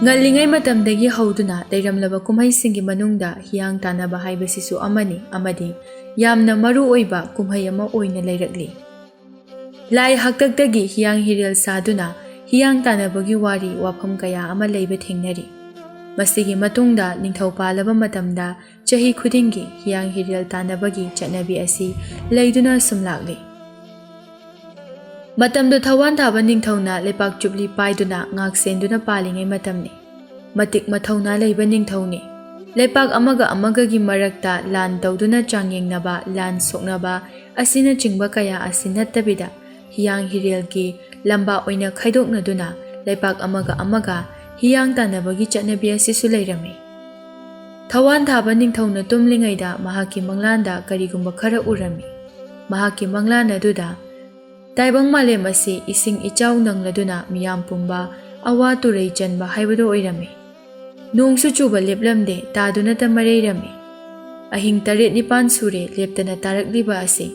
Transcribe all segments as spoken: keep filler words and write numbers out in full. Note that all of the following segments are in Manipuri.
ꯉꯜꯂꯤꯉꯩ ꯃꯇꯝꯗꯒꯤ ꯍꯧꯗꯨꯅ ꯂꯩꯔꯝꯂꯕ ꯀꯨꯝꯍꯩꯁꯤꯡꯒꯤ ꯃꯅꯨꯡꯗ ꯍꯤꯌꯥꯡ ꯇꯥꯟꯅꯕ ꯍꯥꯏꯕꯁꯤꯁꯨ ꯑꯃꯅꯤ, ꯑꯃꯗꯤ ꯌꯥꯝꯅ ꯃꯔꯨ ꯑꯣꯏꯕ ꯀꯨꯝꯍꯩ ꯑꯃ ꯑꯣꯏꯅ ꯂꯩꯔꯛꯂꯤ꯫ ꯂꯥꯏ ꯍꯥꯛꯇꯛꯇꯒꯤ ꯍꯤꯌꯥꯡ ꯍꯤꯔꯦꯜ ꯁꯥꯗꯨꯅ ꯍꯤꯌꯥꯡ ꯇꯥꯟꯅꯕꯒꯤ ꯋꯥꯔꯤ ꯋꯥꯐꯝ ꯀꯌꯥ ꯑꯃ ꯂꯩꯕ ꯊꯦꯡꯅꯔꯤ꯫ ꯃꯁꯤꯒꯤ ꯃꯇꯨꯡꯗ ꯅꯤꯡꯊꯧ ꯄꯥꯜꯂꯕ ꯃꯇꯝꯗ ꯆꯍꯤ ꯈꯨꯗꯤꯡꯒꯤ ꯍꯤꯌꯥꯡ ꯍꯤꯔꯦꯜ ꯇꯥꯟꯅꯕꯒꯤ ꯆꯠꯅꯕꯤ ꯑꯁꯤ ꯂꯩꯗꯨꯅ ꯁꯨꯝ ꯂꯥꯛꯂꯤ꯫ ꯃꯇꯝꯗꯨ ꯊꯧꯋꯥꯟ ꯊꯥꯕ ꯅꯤꯡꯊꯧꯅ ꯂꯩꯄꯥꯛ ꯆꯨꯞꯂꯤ ꯄꯥꯏꯗꯨꯅ ꯉꯥꯛ ꯁꯦꯟꯗꯨꯅ ꯄꯥꯜꯂꯤꯉꯩ ꯃꯇꯝꯅꯤ꯫ ꯃꯇꯤꯛ ꯃꯊꯧꯅꯥ ꯂꯩꯕ ꯅꯤꯡꯊꯧꯅꯤ꯫ ꯂꯩꯄꯥꯛ ꯑꯃꯒ ꯑꯃꯒꯒꯤ ꯃꯔꯛꯇ ꯂꯥꯟ ꯇꯧꯗꯨꯅ ꯆꯥꯡꯌꯦꯡꯅꯕ, ꯂꯥꯟ ꯁꯣꯛꯅꯕ ꯑꯁꯤꯅꯆꯤꯡꯕ ꯀꯌꯥ ꯑꯁꯤ ꯅꯠꯇꯕꯤꯗ, ꯍꯤꯌꯥꯡ ꯍꯤꯔꯦꯜꯒꯤ ꯂꯝꯕꯥ ꯑꯣꯏꯅ ꯈꯥꯏꯗꯣꯛꯅꯗꯨꯅ ꯂꯩꯄꯥꯛ ꯑꯃꯒ ꯑꯃꯒ ꯍꯤꯌꯥꯡ ꯇꯥꯟꯅꯕꯒꯤ ꯆꯠꯅꯕꯤ ꯑꯁꯤꯁꯨ ꯂꯩꯔꯝꯃꯤ꯫ ꯊꯧꯋꯥꯟ ꯊꯥꯕ ꯅꯤꯡꯊꯧꯅ ꯇꯨꯝꯂꯤꯉꯩꯗ ꯃꯍꯥꯛꯀꯤ ꯃꯪꯂꯥꯟꯗ ꯀꯔꯤꯒꯨꯝꯕ ꯈꯔ ꯎꯔꯝꯃꯤ꯫ ꯃꯍꯥꯛꯀꯤ ꯃꯪꯂꯥꯟ ꯑꯗꯨꯗ ꯇꯥꯏꯕꯪ ꯃꯥꯂꯦꯝ ꯑꯁꯤ ꯏꯁꯤꯡ ꯏꯆꯥꯎ ꯅꯪꯂꯗꯨꯅ ꯃꯤꯌꯥꯝ ꯄꯨꯝꯕ ꯑꯋꯥ ꯇꯨꯔꯩ ꯆꯟꯕ ꯍꯥꯏꯕꯗꯨ ꯑꯣꯏꯔꯝꯃꯤ꯫ ꯅꯣꯡꯁꯨ ꯆꯨꯕ ꯂꯦꯞꯂꯝꯗꯦ, ꯇꯥꯗꯨꯅꯇ ꯃꯔꯩꯔꯝꯃꯤ꯫ ꯑꯍꯤꯡ ꯇꯔꯦꯠ ꯅꯤꯄꯥꯟ ꯁꯨꯔꯦ ꯂꯦꯞꯇꯅ ꯇꯥꯔꯛꯂꯤꯕ ꯑꯁꯤ꯫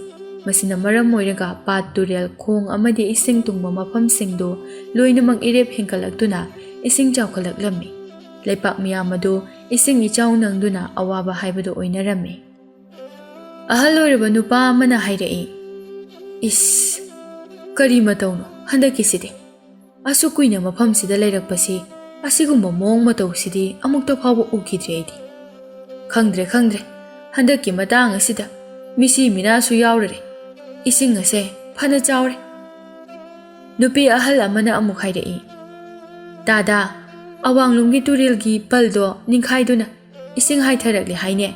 ꯃꯁꯤꯅ ꯃꯔꯝ ꯑꯣꯏꯔꯒ ꯄꯥꯠ ꯇꯨꯔꯦꯜ ꯈꯣꯡ ꯑꯃꯗꯤ ꯏꯁꯤꯡ ꯇꯨꯡꯕ ꯃꯐꯝꯁꯤꯡꯗꯨ ꯂꯣꯏꯅꯃꯛ ꯏꯔꯦꯞ ꯍꯦꯟꯒꯠꯂꯛꯇꯨꯅ ꯏꯁꯤꯡ ꯆꯥꯎꯈꯠꯂꯛꯂꯝꯃꯤ꯫ ꯂꯩꯄꯥꯛ ꯃꯤꯌꯥꯝ ꯑꯗꯨ ꯏꯁꯤꯡ ꯏꯆꯥꯎ ꯅꯪꯗꯨꯅ ꯑꯋꯥꯕ ꯍꯥꯏꯕꯗꯨ ꯑꯣꯏꯅꯔꯝꯃꯤ꯫ ꯑꯍꯜ ꯑꯣꯏꯔꯕ ꯅꯨꯄꯥ ꯑꯃꯅ ꯍꯥꯏꯔꯛꯏ, "ꯏꯁ, ꯀꯔꯤ ꯃꯇꯧꯅꯣ ꯍꯟꯗꯛꯀꯤꯁꯤꯗꯤ? ꯑꯁꯨꯛ ꯀꯨꯏꯅ ꯃꯐꯝꯁꯤꯗ ꯂꯩꯔꯛꯄꯁꯤ ꯑꯁꯤꯒꯨꯝꯕ ꯃꯑꯣꯡ ꯃꯇꯧꯁꯤꯗꯤ ꯑꯃꯨꯛꯇ ꯐꯥꯎꯕ ꯎꯈꯤꯗ꯭ꯔꯤ ꯑꯩꯗꯤ꯫ ꯈꯪꯗ꯭ꯔꯦ, ꯈꯪꯗ꯭ꯔꯦ, ꯍꯟꯗꯛꯀꯤ ꯃꯇꯥꯡ ꯑꯁꯤꯗ ꯃꯤꯁꯤ ꯃꯤꯅꯥꯁꯨ ꯌꯥꯎꯔꯔꯦ꯫ ꯏꯁꯤꯡ ꯑꯁꯦ ꯐꯅ ꯆꯥꯎꯔꯦ꯫" ꯅꯨꯄꯤ ꯑꯍꯜ ꯑꯃꯅ ꯑꯃꯨꯛ ꯍꯥꯏꯔꯛꯏ, "ꯇꯥꯗꯥ, ꯑꯋꯥꯡꯂꯣꯝꯒꯤ ꯇꯨꯔꯦꯜꯒꯤ ꯄꯜꯗꯣ ꯅꯤꯡꯈꯥꯏꯗꯨꯅ ꯏꯁꯤꯡ ꯍꯥꯏꯊꯔꯛꯂꯦ ꯍꯥꯏꯅꯦ꯫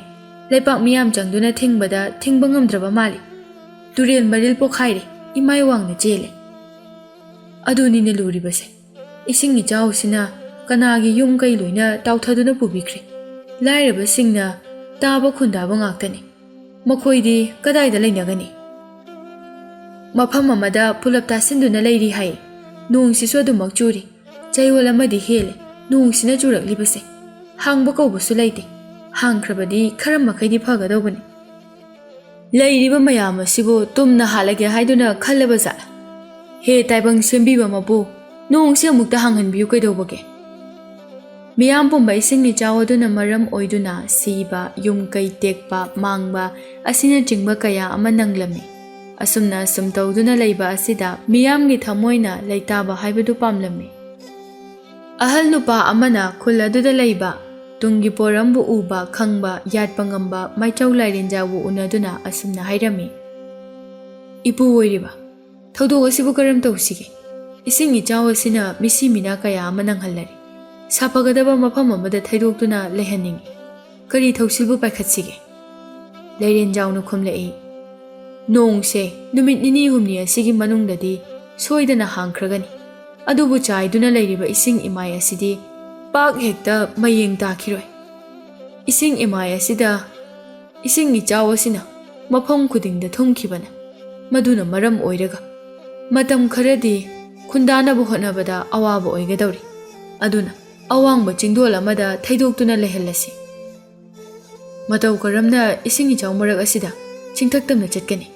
ꯂꯩꯄꯥꯛ ꯃꯤꯌꯥꯝ ꯆꯪꯗꯨꯅ ꯊꯤꯡꯕꯗ ꯊꯤꯡꯕ ꯉꯝꯗ꯭ꯔꯕ ꯃꯥꯜꯂꯤ꯫ ꯇꯨꯔꯦꯜ ꯃꯔꯤꯜ ꯄꯣꯛꯈꯥꯏꯔꯦ, ꯏꯃꯥꯏ ꯋꯥꯡꯅ ꯆꯦꯜꯂꯦ꯫" ꯑꯗꯨꯅꯤꯅꯦ ꯂꯨꯔꯤꯕꯁꯦ꯫ ꯏꯁꯤꯡ ꯏꯆꯥꯎꯁꯤꯅ ꯀꯅꯥꯒꯤ ꯌꯨꯝ ꯀꯩ ꯂꯣꯏꯅ ꯇꯥꯎꯊꯗꯨꯅ ꯄꯨꯕꯤꯈ꯭ꯔꯦ꯫ ꯂꯥꯏꯔꯕꯁꯤꯡꯅ ꯇꯥꯕ ꯈꯨꯟꯗꯥꯕ ꯉꯥꯛꯇꯅꯤ꯫ ꯃꯈꯣꯏꯗꯤ ꯀꯗꯥꯏꯗ ꯂꯩꯅꯒꯅꯤ? ꯃꯐꯝ ꯑꯃꯗ ꯄꯨꯂꯞ ꯇꯥꯁꯤꯟꯗꯨꯅ ꯂꯩꯔꯤ ꯍꯥꯏ꯫ ꯅꯣꯡꯁꯤꯁꯨ ꯑꯗꯨꯃꯛ ꯆꯨꯔꯤ꯫ ꯆꯌꯣꯜ ꯑꯃꯗꯤ ꯍꯦꯜꯂꯦ ꯅꯣꯡꯁꯤꯅ ꯆꯨꯔꯛꯂꯤꯕꯁꯦ꯫ ꯍꯥꯡꯕ ꯀꯧꯕꯁꯨ ꯂꯩꯇꯦ꯫ ꯍꯥꯡꯈ꯭ꯔꯕꯗꯤ ꯈꯔ ꯃꯈꯩꯗꯤ ꯐꯒꯗꯧꯕꯅꯤ꯫ ꯂꯩꯔꯤꯕ ꯃꯌꯥꯝ ꯑꯁꯤꯕꯨ ꯇꯨꯝꯅ ꯍꯥꯠꯂꯒꯦ ꯍꯥꯏꯗꯨꯅ ꯈꯜꯂꯕ ꯖꯥꯠꯂ? ꯍꯦ ꯇꯥꯏꯕꯪ ꯁꯦꯝꯕꯤꯕ ꯃꯄꯨ, ꯅꯣꯡꯁꯤ ꯑꯃꯨꯛꯇ ꯍꯥꯡꯍꯟꯕꯤꯌꯨ ꯀꯩꯗꯧꯕꯒꯦ? ꯃꯤꯌꯥꯝ ꯄꯨꯝꯕ ꯏꯁꯤꯡ ꯏꯆꯥꯎ ꯑꯗꯨꯅ ꯃꯔꯝ ꯑꯣꯏꯗꯨꯅ ꯁꯤꯕ, ꯌꯨꯝ ꯀꯩ ꯇꯦꯛꯄ, ꯃꯥꯡꯕ ꯑꯁꯤꯅꯆꯤꯡꯕ ꯀꯌꯥ ꯑꯃ ꯅꯪꯂꯝꯃꯤ꯫ ꯑꯁꯨꯝꯅ ꯑꯁꯨꯝ ꯇꯧꯗꯨꯅ ꯂꯩꯕ ꯑꯁꯤꯗ ꯃꯤꯌꯥꯝꯒꯤ ꯊꯃꯣꯏꯅ ꯂꯩꯇꯥꯕ ꯍꯥꯏꯕꯗꯨ ꯄꯥꯝꯂꯝꯃꯤ꯫ ꯑꯍꯜ ꯅꯨꯄꯥ ꯑꯃꯅ ꯈꯨꯜ ꯑꯗꯨꯗ ꯂꯩꯕ, ꯇꯨꯡꯒꯤ ꯄꯣꯔꯝꯕꯨ ꯎꯕ, ꯈꯪꯕ, ꯌꯥꯠꯄ ꯉꯝꯕ ꯃꯥꯏꯆꯧ ꯂꯥꯏꯔꯦꯟꯖꯥꯎꯕꯨ ꯎꯅꯗꯨꯅ ꯑꯁꯨꯝꯅ ꯍꯥꯏꯔꯝꯃꯤ, "ꯏꯄꯨ ꯑꯣꯏꯔꯤꯕ, ꯊꯧꯗꯣꯛ ꯑꯁꯤꯕꯨ ꯀꯔꯝ ꯇꯧꯁꯤꯒꯦ? ꯏꯁꯤꯡ ꯏꯆꯥꯎ ꯑꯁꯤꯅ ꯃꯤꯁꯤ ꯃꯤꯅꯥ ꯀꯌꯥ ꯑꯃ ꯅꯪꯍꯜꯂꯔꯦ꯫ ꯁꯥꯐꯒꯗꯕ ꯃꯐꯝ ꯑꯃꯗ ꯊꯩꯗꯣꯛꯇꯨꯅ ꯂꯩꯍꯟꯅꯤꯡꯏ꯫ ꯀꯔꯤ ꯊꯧꯁꯤꯜꯕꯨ ꯄꯥꯏꯈꯠꯁꯤꯒꯦ?" ꯂꯩꯔꯦꯟꯖꯥꯎꯅ ꯈꯨꯝꯂꯛꯏ, "ꯅꯣꯡꯁꯦ ꯅꯨꯃꯤꯠ ꯅꯤꯅꯤ ꯍꯨꯝꯅꯤ ꯑꯁꯤꯒꯤ ꯃꯅꯨꯡꯗꯗꯤ ꯁꯣꯏꯗꯅ ꯍꯥꯡꯈ꯭ꯔꯒꯅꯤ꯫ ꯑꯗꯨꯕꯨ ꯆꯥꯏꯗꯨꯅ ꯂꯩꯔꯤꯕ ꯏꯁꯤꯡ ꯏꯃꯥꯏ ꯑꯁꯤꯗꯤ ꯄꯥꯛ ꯍꯦꯛꯇ ꯃꯌꯦꯡ ꯇꯥꯈꯤꯔꯣꯏ꯫ ꯏꯁꯤꯡ ꯏꯃꯥꯏ ꯑꯁꯤꯗ ꯏꯁꯤꯡ ꯏꯆꯥꯎ ꯑꯁꯤꯅ ꯃꯐꯝ ꯈꯨꯗꯤꯡꯗ ꯊꯨꯝꯈꯤꯕꯅ, ꯃꯗꯨꯅ ꯃꯔꯝ ꯑꯣꯏꯔꯒ ꯃꯇꯝ ꯈꯔꯗꯤ ꯈꯨꯟꯗꯥꯅꯕ ꯍꯣꯠꯅꯕꯗ ꯑꯋꯥꯕ ꯑꯣꯏꯒꯗꯧꯔꯤ꯫ ꯑꯗꯨꯅ ꯑꯋꯥꯡꯕ ꯆꯤꯡꯗꯣꯜ ꯑꯃꯗ ꯊꯩꯗꯣꯛꯇꯨꯅ ꯂꯩꯍꯜꯂꯁꯤ꯫ ꯃꯇꯧ ꯀꯔꯝꯅ ꯏꯁꯤꯡ ꯏꯆꯥꯎ ꯃꯔꯛ ꯑꯁꯤꯗ ꯆꯤꯡꯊꯛ ꯇꯝꯅ ꯆꯠꯀꯅꯤ?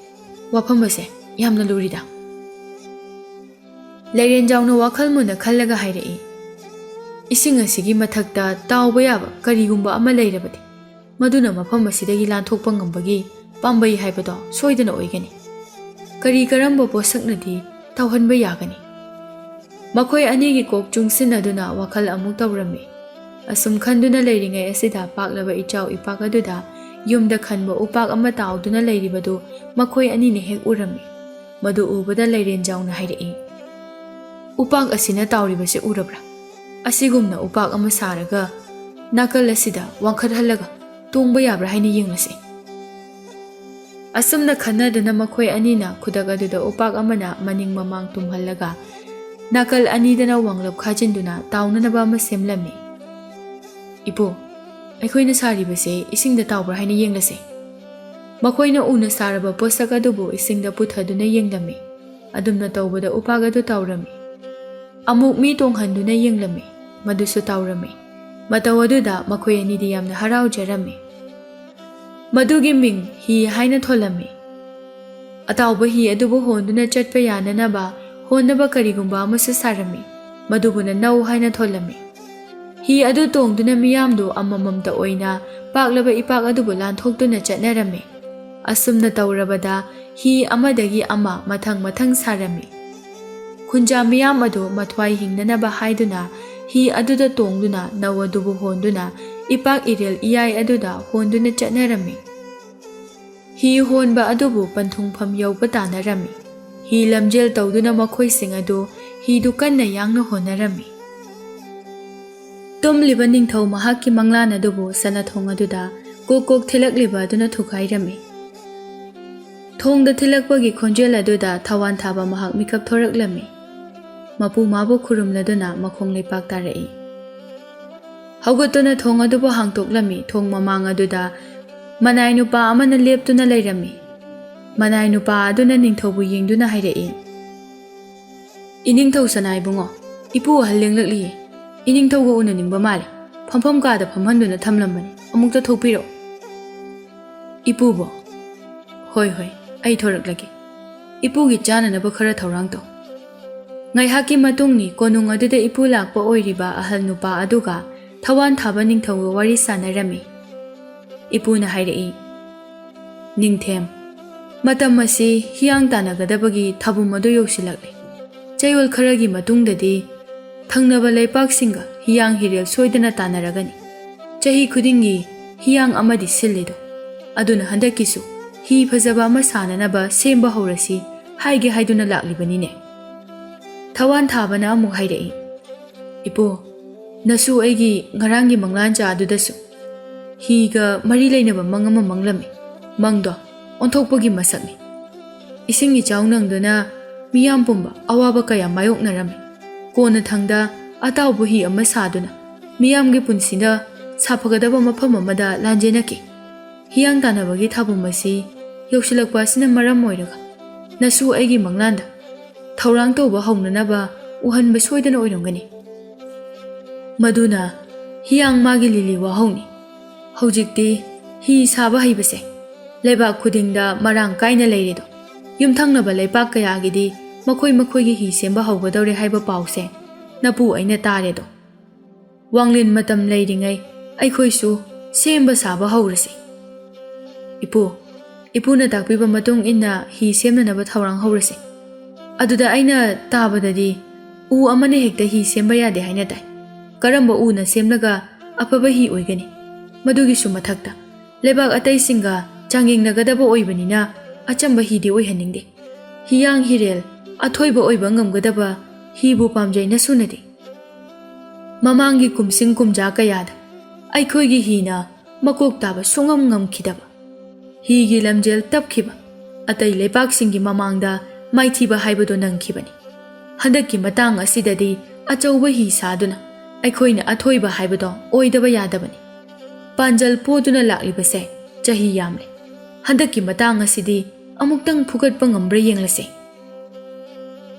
ꯋꯥꯐꯝ ꯑꯁꯦ ꯌꯥꯝꯅ ꯂꯨꯔꯤꯗ꯫" ꯂꯩꯔꯦꯟꯖꯥꯎꯅ ꯋꯥꯈꯜ ꯃꯨꯟꯅ ꯈꯜꯂꯒ ꯍꯥꯏꯔꯛꯏ, "ꯏꯁꯤꯡ ꯑꯁꯤꯒꯤ ꯃꯊꯛꯇ ꯇꯥꯎꯕ ꯌꯥꯕ ꯀꯔꯤꯒꯨꯝꯕ ꯑꯃ ꯂꯩꯔꯕꯗꯤ, ꯃꯗꯨꯅ ꯃꯐꯝ ꯑꯁꯤꯗꯒꯤ ꯂꯥꯟꯊꯣꯛꯄ ꯉꯝꯕꯒꯤ ꯄꯥꯝꯕꯩ ꯍꯥꯏꯕꯗꯣ ꯁꯣꯏꯗꯅ ꯑꯣꯏꯒꯅꯤ꯫ ꯀꯔꯤ ꯀꯔꯝꯕ ꯄꯣꯠꯁꯛꯅꯗꯤ ꯇꯧꯍꯟꯕ ꯌꯥꯒꯅꯤ?" ꯃꯈꯣꯏ ꯑꯅꯤꯒꯤ ꯀꯣꯛ ꯆꯨꯡꯁꯤꯟꯅꯗꯨꯅ ꯋꯥꯈꯜ ꯑꯃꯨꯛ ꯇꯧꯔꯝꯃꯤ꯫ ꯑꯁꯨꯝ ꯈꯟꯗꯨꯅ ꯂꯩꯔꯤꯉꯩ ꯑꯁꯤꯗ ꯄꯥꯛꯂꯕ ꯏꯆꯥꯎ ꯏꯄꯥꯛ ꯑꯗꯨꯗ ꯌꯨꯝꯗ ꯈꯟꯕ ꯎꯄꯥꯛ ꯑꯃ ꯇꯥꯎꯗꯨꯅ ꯂꯩꯔꯤꯕꯗꯨ ꯃꯈꯣꯏ ꯑꯅꯤꯅ ꯍꯦꯛ ꯎꯔꯝꯃꯤ꯫ ꯃꯗꯨ ꯎꯕꯗ ꯂꯩꯔꯦꯟꯖꯥꯎꯅ ꯍꯥꯏꯔꯛꯏ, "ꯎꯄꯥꯛ ꯑꯁꯤꯅ ꯇꯥꯎꯔꯤꯕꯁꯤ ꯎꯔꯕ꯭ꯔꯥ? ꯑꯁꯤꯒꯨꯝꯅ ꯎꯄꯥꯛ ꯑꯃ ꯁꯥꯔꯒ ꯅꯥꯀꯜ ꯑꯁꯤꯗ ꯋꯥꯡꯈꯠꯍꯜꯂꯒ ꯇꯣꯡꯕ ꯌꯥꯕ꯭ꯔꯥ ꯍꯥꯏꯅ ꯌꯦꯡꯂꯁꯤ꯫" ꯑꯁꯨꯝꯅ ꯈꯟꯅꯗꯨꯅ ꯃꯈꯣꯏ ꯑꯅꯤꯅ ꯈꯨꯗꯛ ꯑꯗꯨꯗ ꯎꯄꯥꯛ ꯑꯃꯅ ꯃꯅꯤꯡ ꯃꯃꯥꯡ ꯇꯨꯝꯍꯜꯂꯒ ꯅꯥꯀꯜ ꯑꯅꯤꯗꯅ ꯋꯥꯡꯂꯞ ꯈꯥꯖꯤꯟꯗꯨꯅ ꯇꯥꯎꯅꯅꯕ ꯑꯃ ꯁꯦꯝꯂꯝꯃꯤ꯫ "ꯏꯄꯨ, ꯑꯩꯈꯣꯏꯅ ꯁꯥꯔꯤꯕꯁꯦ ꯏꯁꯤꯡꯗ ꯇꯥꯎꯕ꯭ꯔꯥ ꯍꯥꯏꯅ ꯌꯦꯡꯂꯁꯦ꯫" ꯃꯈꯣꯏꯅ ꯎꯅ ꯁꯥꯔꯕ ꯄꯣꯠꯁꯛ ꯑꯗꯨꯕꯨ ꯏꯁꯤꯡꯗ ꯄꯨꯊꯗꯨꯅ ꯌꯦꯡꯂꯝꯃꯤ꯫ ꯑꯗꯨꯝꯅ ꯇꯧꯕꯗ ꯎꯄꯥꯛ ꯑꯗꯨ ꯇꯥꯎꯔꯝꯃꯤ꯫ ꯑꯃꯨꯛ ꯃꯤ ꯇꯣꯡꯍꯟꯗꯨꯅ ꯌꯦꯡꯂꯝꯃꯤ꯫ ꯃꯗꯨꯁꯨ ꯇꯥꯎꯔꯝꯃꯤ꯫ ꯃꯇꯧ ꯑꯗꯨꯗ ꯃꯈꯣꯏ ꯑꯅꯤꯗꯤ ꯌꯥꯝꯅ ꯍꯔꯥꯎꯖꯔꯝꯃꯤ꯫ ꯃꯗꯨꯒꯤ ꯃꯤꯡ ꯍꯤ ꯍꯥꯏꯅ ꯊꯣꯜꯂꯝꯃꯤ꯫ ꯑꯇꯥꯎꯕ ꯍꯤ ꯑꯗꯨꯕꯨ ꯍꯣꯟꯗꯨꯅ ꯆꯠꯄ ꯌꯥꯅꯅꯕ ꯍꯣꯟꯅꯕ ꯀꯔꯤꯒꯨꯝꯕ ꯑꯃꯁꯨ ꯁꯥꯔꯝꯃꯤ꯫ ꯃꯗꯨꯕꯨꯅ ꯅꯧ ꯍꯥꯏꯅ ꯊꯣꯜꯂꯝꯃꯤ꯫ ꯍꯤ ꯑꯗꯨ ꯇꯣꯡꯗꯨꯅ ꯃꯤꯌꯥꯝꯗꯨ ꯑꯃꯃꯝꯇ ꯑꯣꯏꯅ ꯄꯥꯛꯂꯕ ꯏꯄꯥꯛ ꯑꯗꯨꯕꯨ ꯂꯥꯟꯊꯣꯛꯇꯨꯅ ꯆꯠꯅꯔꯝꯃꯤ꯫ ꯑꯁꯨꯝꯅ ꯇꯧꯔꯕꯗ ꯍꯤ ꯑꯃꯗꯒꯤ ꯑꯃ ꯃꯊꯪ ꯃꯊꯪ ꯁꯥꯔꯝꯃꯤ꯫ ꯈꯨꯟꯖꯥ ꯃꯤꯌꯥꯝ ꯑꯗꯨ ꯃꯊ꯭ꯋꯥꯏ ꯍꯤꯡꯅꯅꯕ ꯍꯥꯏꯗꯨꯅ ꯍꯤ ꯑꯗꯨꯗ ꯇꯣꯡꯗꯨꯅ ꯅꯧ ꯑꯗꯨꯕꯨ ꯍꯣꯟꯗꯨꯅ ꯏꯄꯥꯛ ꯏꯔꯦꯜ ꯏꯌꯥꯏ ꯑꯗꯨꯗ ꯍꯣꯟꯗꯨꯅ ꯆꯠꯅꯔꯝꯃꯤ꯫ ꯍꯤ ꯍꯣꯟꯕ ꯑꯗꯨꯕꯨ ꯄꯟꯊꯨꯡꯐꯝ ꯌꯧꯕ ꯇꯥꯅꯔꯝꯃꯤ꯫ ꯍꯤ ꯂꯝꯖꯦꯜ ꯇꯧꯗꯨꯅ ꯃꯈꯣꯏꯁꯤꯡ ꯑꯗꯨ ꯍꯤꯗꯨ ꯀꯟꯅ ꯌꯥꯡꯅ ꯍꯣꯟꯅꯔꯝꯃꯤ꯫ ꯇꯨꯝꯂꯤꯕ ꯅꯤꯡꯊꯧ ꯃꯍꯥꯛꯀꯤ ꯃꯪꯂꯥꯟ ꯑꯗꯨꯕꯨ ꯁꯅꯥꯊꯣꯡ ꯑꯗꯨꯗ ꯀꯣꯛ ꯀꯣꯛ ꯊꯤꯜꯂꯛꯂꯤꯕ ꯑꯗꯨꯅ ꯊꯨꯒꯥꯏꯔꯝꯃꯤ꯫ ꯊꯣꯡꯗ ꯊꯤꯜꯂꯛꯄꯒꯤ ꯈꯣꯟꯖꯦꯜ ꯑꯗꯨꯗ ꯊꯋꯥꯟ ꯊꯥꯕ ꯃꯍꯥꯛ ꯃꯤꯀꯞ ꯊꯣꯔꯛꯂꯝꯃꯤ꯫ ꯃꯄꯨ ꯃꯥꯕꯨ ꯈꯨꯔꯨꯝꯂꯗꯨꯅ ꯃꯈꯣꯡ ꯂꯩꯄꯥꯛ ꯇꯥꯔꯛꯏ꯫ ꯍꯧꯒꯠꯇꯨꯅ ꯊꯣꯡ ꯑꯗꯨꯕꯨ ꯍꯥꯡꯇꯣꯛꯂꯝꯃꯤ꯫ ꯊꯣꯡ ꯃꯃꯥꯡ ꯑꯗꯨꯗ ꯃꯅꯥꯏ ꯅꯨꯄꯥ ꯑꯃꯅ ꯂꯦꯞꯇꯨꯅ ꯂꯩꯔꯝꯃꯤ꯫ ꯃꯅꯥꯏ ꯅꯨꯄꯥ ꯑꯗꯨꯅ ꯅꯤꯡꯊꯧꯕꯨ ꯌꯦꯡꯗꯨꯅ ꯍꯥꯏꯔꯛꯏ, "ꯏꯅꯤꯡꯊꯧ ꯁꯅꯥꯏꯕꯨꯡꯉꯣ, ꯏꯄꯨ ꯑꯍꯜ ꯂꯦꯡꯂꯛꯂꯤꯌꯦ꯫ ꯏꯅꯤꯡꯊꯧꯒ ꯎꯅꯅꯤꯡꯕ ꯃꯥꯜꯂꯦ꯫ ꯐꯝꯐꯝ ꯀꯥꯗ ꯐꯝꯍꯟꯗꯨꯅ ꯊꯝꯂꯝꯕꯅꯤ꯫ ꯑꯃꯨꯛꯇ ꯊꯣꯛꯄꯤꯔꯛꯑꯣ꯫" "ꯏꯄꯨꯕꯣ?" "ꯍꯣꯏ, ꯍꯣꯏ, ꯑꯩ ꯊꯣꯔꯛꯂꯒꯦ꯫ ꯏꯄꯨꯒꯤ ꯆꯥꯅꯅꯕ ꯈꯔ ꯊꯧꯔꯥꯡ ꯇꯧ꯫" ꯉꯥꯏꯍꯥꯛꯀꯤ ꯃꯇꯨꯡꯅꯤ꯫ ꯀꯣꯅꯨꯡ ꯑꯗꯨꯗ ꯏꯄꯨ ꯂꯥꯛꯄ ꯑꯣꯏꯔꯤꯕ ꯑꯍꯜ ꯅꯨꯄꯥ ꯑꯗꯨꯒ ꯊꯋꯥꯟ ꯊꯥꯕ ꯅꯤꯡꯊꯧꯒ ꯋꯥꯔꯤ ꯁꯥꯟꯅꯔꯝꯃꯤ꯫ ꯏꯄꯨꯅ ꯍꯥꯏꯔꯛꯏ, "ꯅꯤꯡꯊꯦꯝ, ꯃꯇꯝ ꯑꯁꯤ ꯍꯤꯌꯥꯡ ꯇꯥꯟꯅꯒꯗꯕꯒꯤ ꯊꯥꯕꯨꯝ ꯑꯗꯨ ꯌꯧꯁꯤꯜꯂꯛꯂꯦ꯫ ꯆꯌꯣꯜ ꯈꯔꯒꯤ ꯃꯇꯨꯡꯗꯗꯤ ꯊꯪꯅꯕ ꯂꯩꯄꯥꯛꯁꯤꯡꯒ ꯍꯤꯌꯥꯡ ꯍꯤꯔꯦꯜ ꯁꯣꯏꯗꯅ ꯇꯥꯟꯅꯔꯒꯅꯤ꯫ ꯆꯍꯤ ꯈꯨꯗꯤꯡꯒꯤ ꯍꯤꯌꯥꯡ ꯑꯃꯗꯤ ꯁꯤꯜꯂꯤꯗꯣ꯫ ꯑꯗꯨꯅ ꯍꯟꯗꯛꯀꯤꯁꯨ ꯍꯤ ꯐꯖꯕ ꯑꯃ ꯁꯥꯅꯅꯕ ꯁꯦꯝꯕ ꯍꯧꯔꯁꯤ ꯍꯥꯏꯒꯦ ꯍꯥꯏꯗꯨꯅ ꯂꯥꯛꯂꯤꯕꯅꯤꯅꯦ꯫" ꯊꯋꯥꯟ ꯊꯥꯕꯅ ꯑꯃꯨꯛ ꯍꯥꯏꯔꯛꯏ, "ꯏꯄꯨ, ꯅꯁꯨ ꯑꯩꯒꯤ ꯉꯔꯥꯡꯒꯤ ꯃꯪꯂꯥꯟꯆꯥ ꯑꯗꯨꯗꯁꯨ ꯍꯤꯒ ꯃꯔꯤ ꯂꯩꯅꯕ ꯃꯪ ꯑꯃ ꯃꯪꯂꯝꯃꯤ꯫ ꯃꯪꯗꯣ ꯑꯣꯟꯊꯣꯛꯄꯒꯤ ꯃꯁꯛꯅꯤ꯫ ꯏꯁꯤꯡ ꯏꯆꯥꯎ ꯅꯪꯗꯨꯅ ꯃꯤꯌꯥꯝ ꯄꯨꯝꯕ ꯑꯋꯥꯕ ꯀꯌꯥ ꯃꯥꯌꯣꯛꯅꯔꯝꯃꯤ꯫ ꯀꯣꯟꯅꯊꯪꯗ ꯑꯇꯥꯎꯕ ꯍꯤ ꯑꯃ ꯁꯥꯗꯨꯅ ꯃꯤꯌꯥꯝꯒꯤ ꯄꯨꯟꯁꯤꯗ ꯁꯥꯐꯒꯗꯕ ꯃꯐꯝ ꯑꯃꯗ ꯂꯥꯟꯖꯦꯟꯅꯈꯤ꯫ ꯍꯤꯌꯥꯡ ꯇꯥꯟꯅꯕꯒꯤ ꯊꯥꯕꯨꯝ ꯑꯁꯤ ꯌꯧꯁꯤꯜꯂꯛꯄ ꯑꯁꯤꯅ ꯃꯔꯝ ꯑꯣꯏꯔꯒ ꯅꯁꯨ ꯑꯩꯒꯤ ꯃꯪꯂꯥꯟꯗ ꯊꯧꯔꯥꯡ ꯇꯧꯕ ꯍꯧꯅꯅꯕ ꯎꯍꯟꯕ ꯁꯣꯏꯗꯅ ꯑꯣꯏꯔꯝꯒꯅꯤ꯫ ꯃꯗꯨꯅ ꯍꯤꯌꯥꯡ ꯃꯥꯒꯤ ꯂꯤꯂꯤ ꯋꯥꯍꯧꯅꯤ꯫ ꯍꯧꯖꯤꯛꯇꯤ ꯍꯤ ꯁꯥꯕ ꯍꯩꯕꯁꯦ ꯂꯩꯕꯥꯛ ꯈꯨꯗꯤꯡꯗ ꯃꯔꯥꯡ ꯀꯥꯏꯅ ꯂꯩꯔꯦꯗꯣ꯫ ꯌꯨꯝꯊꯪꯅꯕ ꯂꯩꯄꯥꯛ ꯀꯌꯥꯒꯤꯗꯤ ꯃꯈꯣꯏ ꯃꯈꯣꯏꯒꯤ ꯍꯤ ꯁꯦꯝꯕ ꯍꯧꯒꯗꯧꯔꯦ ꯍꯥꯏꯕ ꯄꯥꯎꯁꯦ ꯅꯄꯨ ꯑꯩꯅ ꯇꯥꯔꯦꯗꯣ꯫" ꯋꯥꯡꯂꯦꯟ ꯃꯇꯝ ꯂꯩꯔꯤꯉꯩ ꯑꯩꯈꯣꯏꯁꯨ ꯁꯦꯝꯕ ꯁꯥꯕ ꯍꯧꯔꯁꯤ꯫ ꯏꯄꯨ, ꯏꯄꯨꯅ ꯇꯥꯛꯄꯤꯕ ꯃꯇꯨꯡ ꯏꯟꯅ ꯍꯤ ꯁꯦꯝꯅꯅꯕ ꯊꯧꯔꯥꯡ ꯍꯧꯔꯁꯤ꯫ ꯑꯗꯨꯗ ꯑꯩꯅ ꯇꯥꯕꯗꯗꯤ ꯎ ꯑꯃꯅ ꯍꯦꯛꯇ ꯍꯤ ꯁꯦꯝꯕ ꯌꯥꯗꯦ ꯍꯥꯏꯅ ꯇꯥꯏ꯫ ꯀꯔꯝꯕ ꯎꯅ ꯁꯦꯝꯂꯒ ꯑꯐꯕ ꯍꯤ ꯑꯣꯏꯒꯅꯤ? ꯃꯗꯨꯒꯤꯁꯨ ꯃꯊꯛꯇ ꯂꯩꯕꯥꯛ ꯑꯇꯩꯁꯤꯡꯒ ꯆꯥꯡꯌꯦꯡꯅꯒꯗꯕ ꯑꯣꯏꯕꯅꯤꯅ ꯑꯆꯝꯕ ꯍꯤꯗꯤ ꯑꯣꯏꯍꯟꯅꯤꯡꯗꯦ꯫ ꯍꯤꯌꯥꯡ ꯍꯤꯔꯦꯜ ꯑꯊꯣꯏꯕ ꯑꯣꯏꯕ ꯉꯝꯒꯗꯕ ꯍꯤꯕꯨ ꯄꯥꯝꯖꯩꯅ ꯁꯨꯅꯗꯦ꯫ ꯃꯃꯥꯡꯒꯤ ꯀꯨꯝꯁꯤꯡ ꯀꯨꯝꯖꯥ ꯀꯌꯥꯗ ꯑꯩꯈꯣꯏꯒꯤ ꯍꯤꯅ ꯃꯀꯣꯛ ꯇꯥꯕ ꯁꯨꯡꯉꯝ ꯉꯝꯈꯤꯗꯕ, ꯍꯤꯒꯤ ꯂꯝꯖꯦꯜ ꯇꯞꯈꯤꯕ, ꯑꯇꯩ ꯂꯩꯄꯥꯛꯁꯤꯡꯒꯤ ꯃꯃꯥꯡꯗ ꯃꯥꯏꯊꯤꯕ ꯍꯥꯏꯕꯗꯨ ꯅꯪꯈꯤꯕꯅꯤ꯫ ꯍꯟꯗꯛꯀꯤ ꯃꯇꯥꯡ ꯑꯁꯤꯗꯗꯤ ꯑꯆꯧꯕ ꯍꯤ ꯁꯥꯗꯨꯅ ꯑꯩꯈꯣꯏꯅ ꯑꯊꯣꯏꯕ ꯍꯥꯏꯕꯗꯣ ꯑꯣꯏꯗꯕ ꯌꯥꯗꯕꯅꯤ꯫ ꯄꯥꯟꯖꯜ ꯄꯣꯗꯨꯅ ꯂꯥꯛꯂꯤꯕꯁꯦ ꯆꯍꯤ ꯌꯥꯝꯂꯦ꯫ ꯍꯟꯗꯛꯀꯤ ꯃꯇꯥꯡ ꯑꯁꯤꯗꯤ ꯑꯃꯨꯛꯇꯪ ꯐꯨꯒꯠꯄ ꯉꯝꯕ꯭ꯔꯥ ꯌꯦꯡꯂꯁꯦ꯫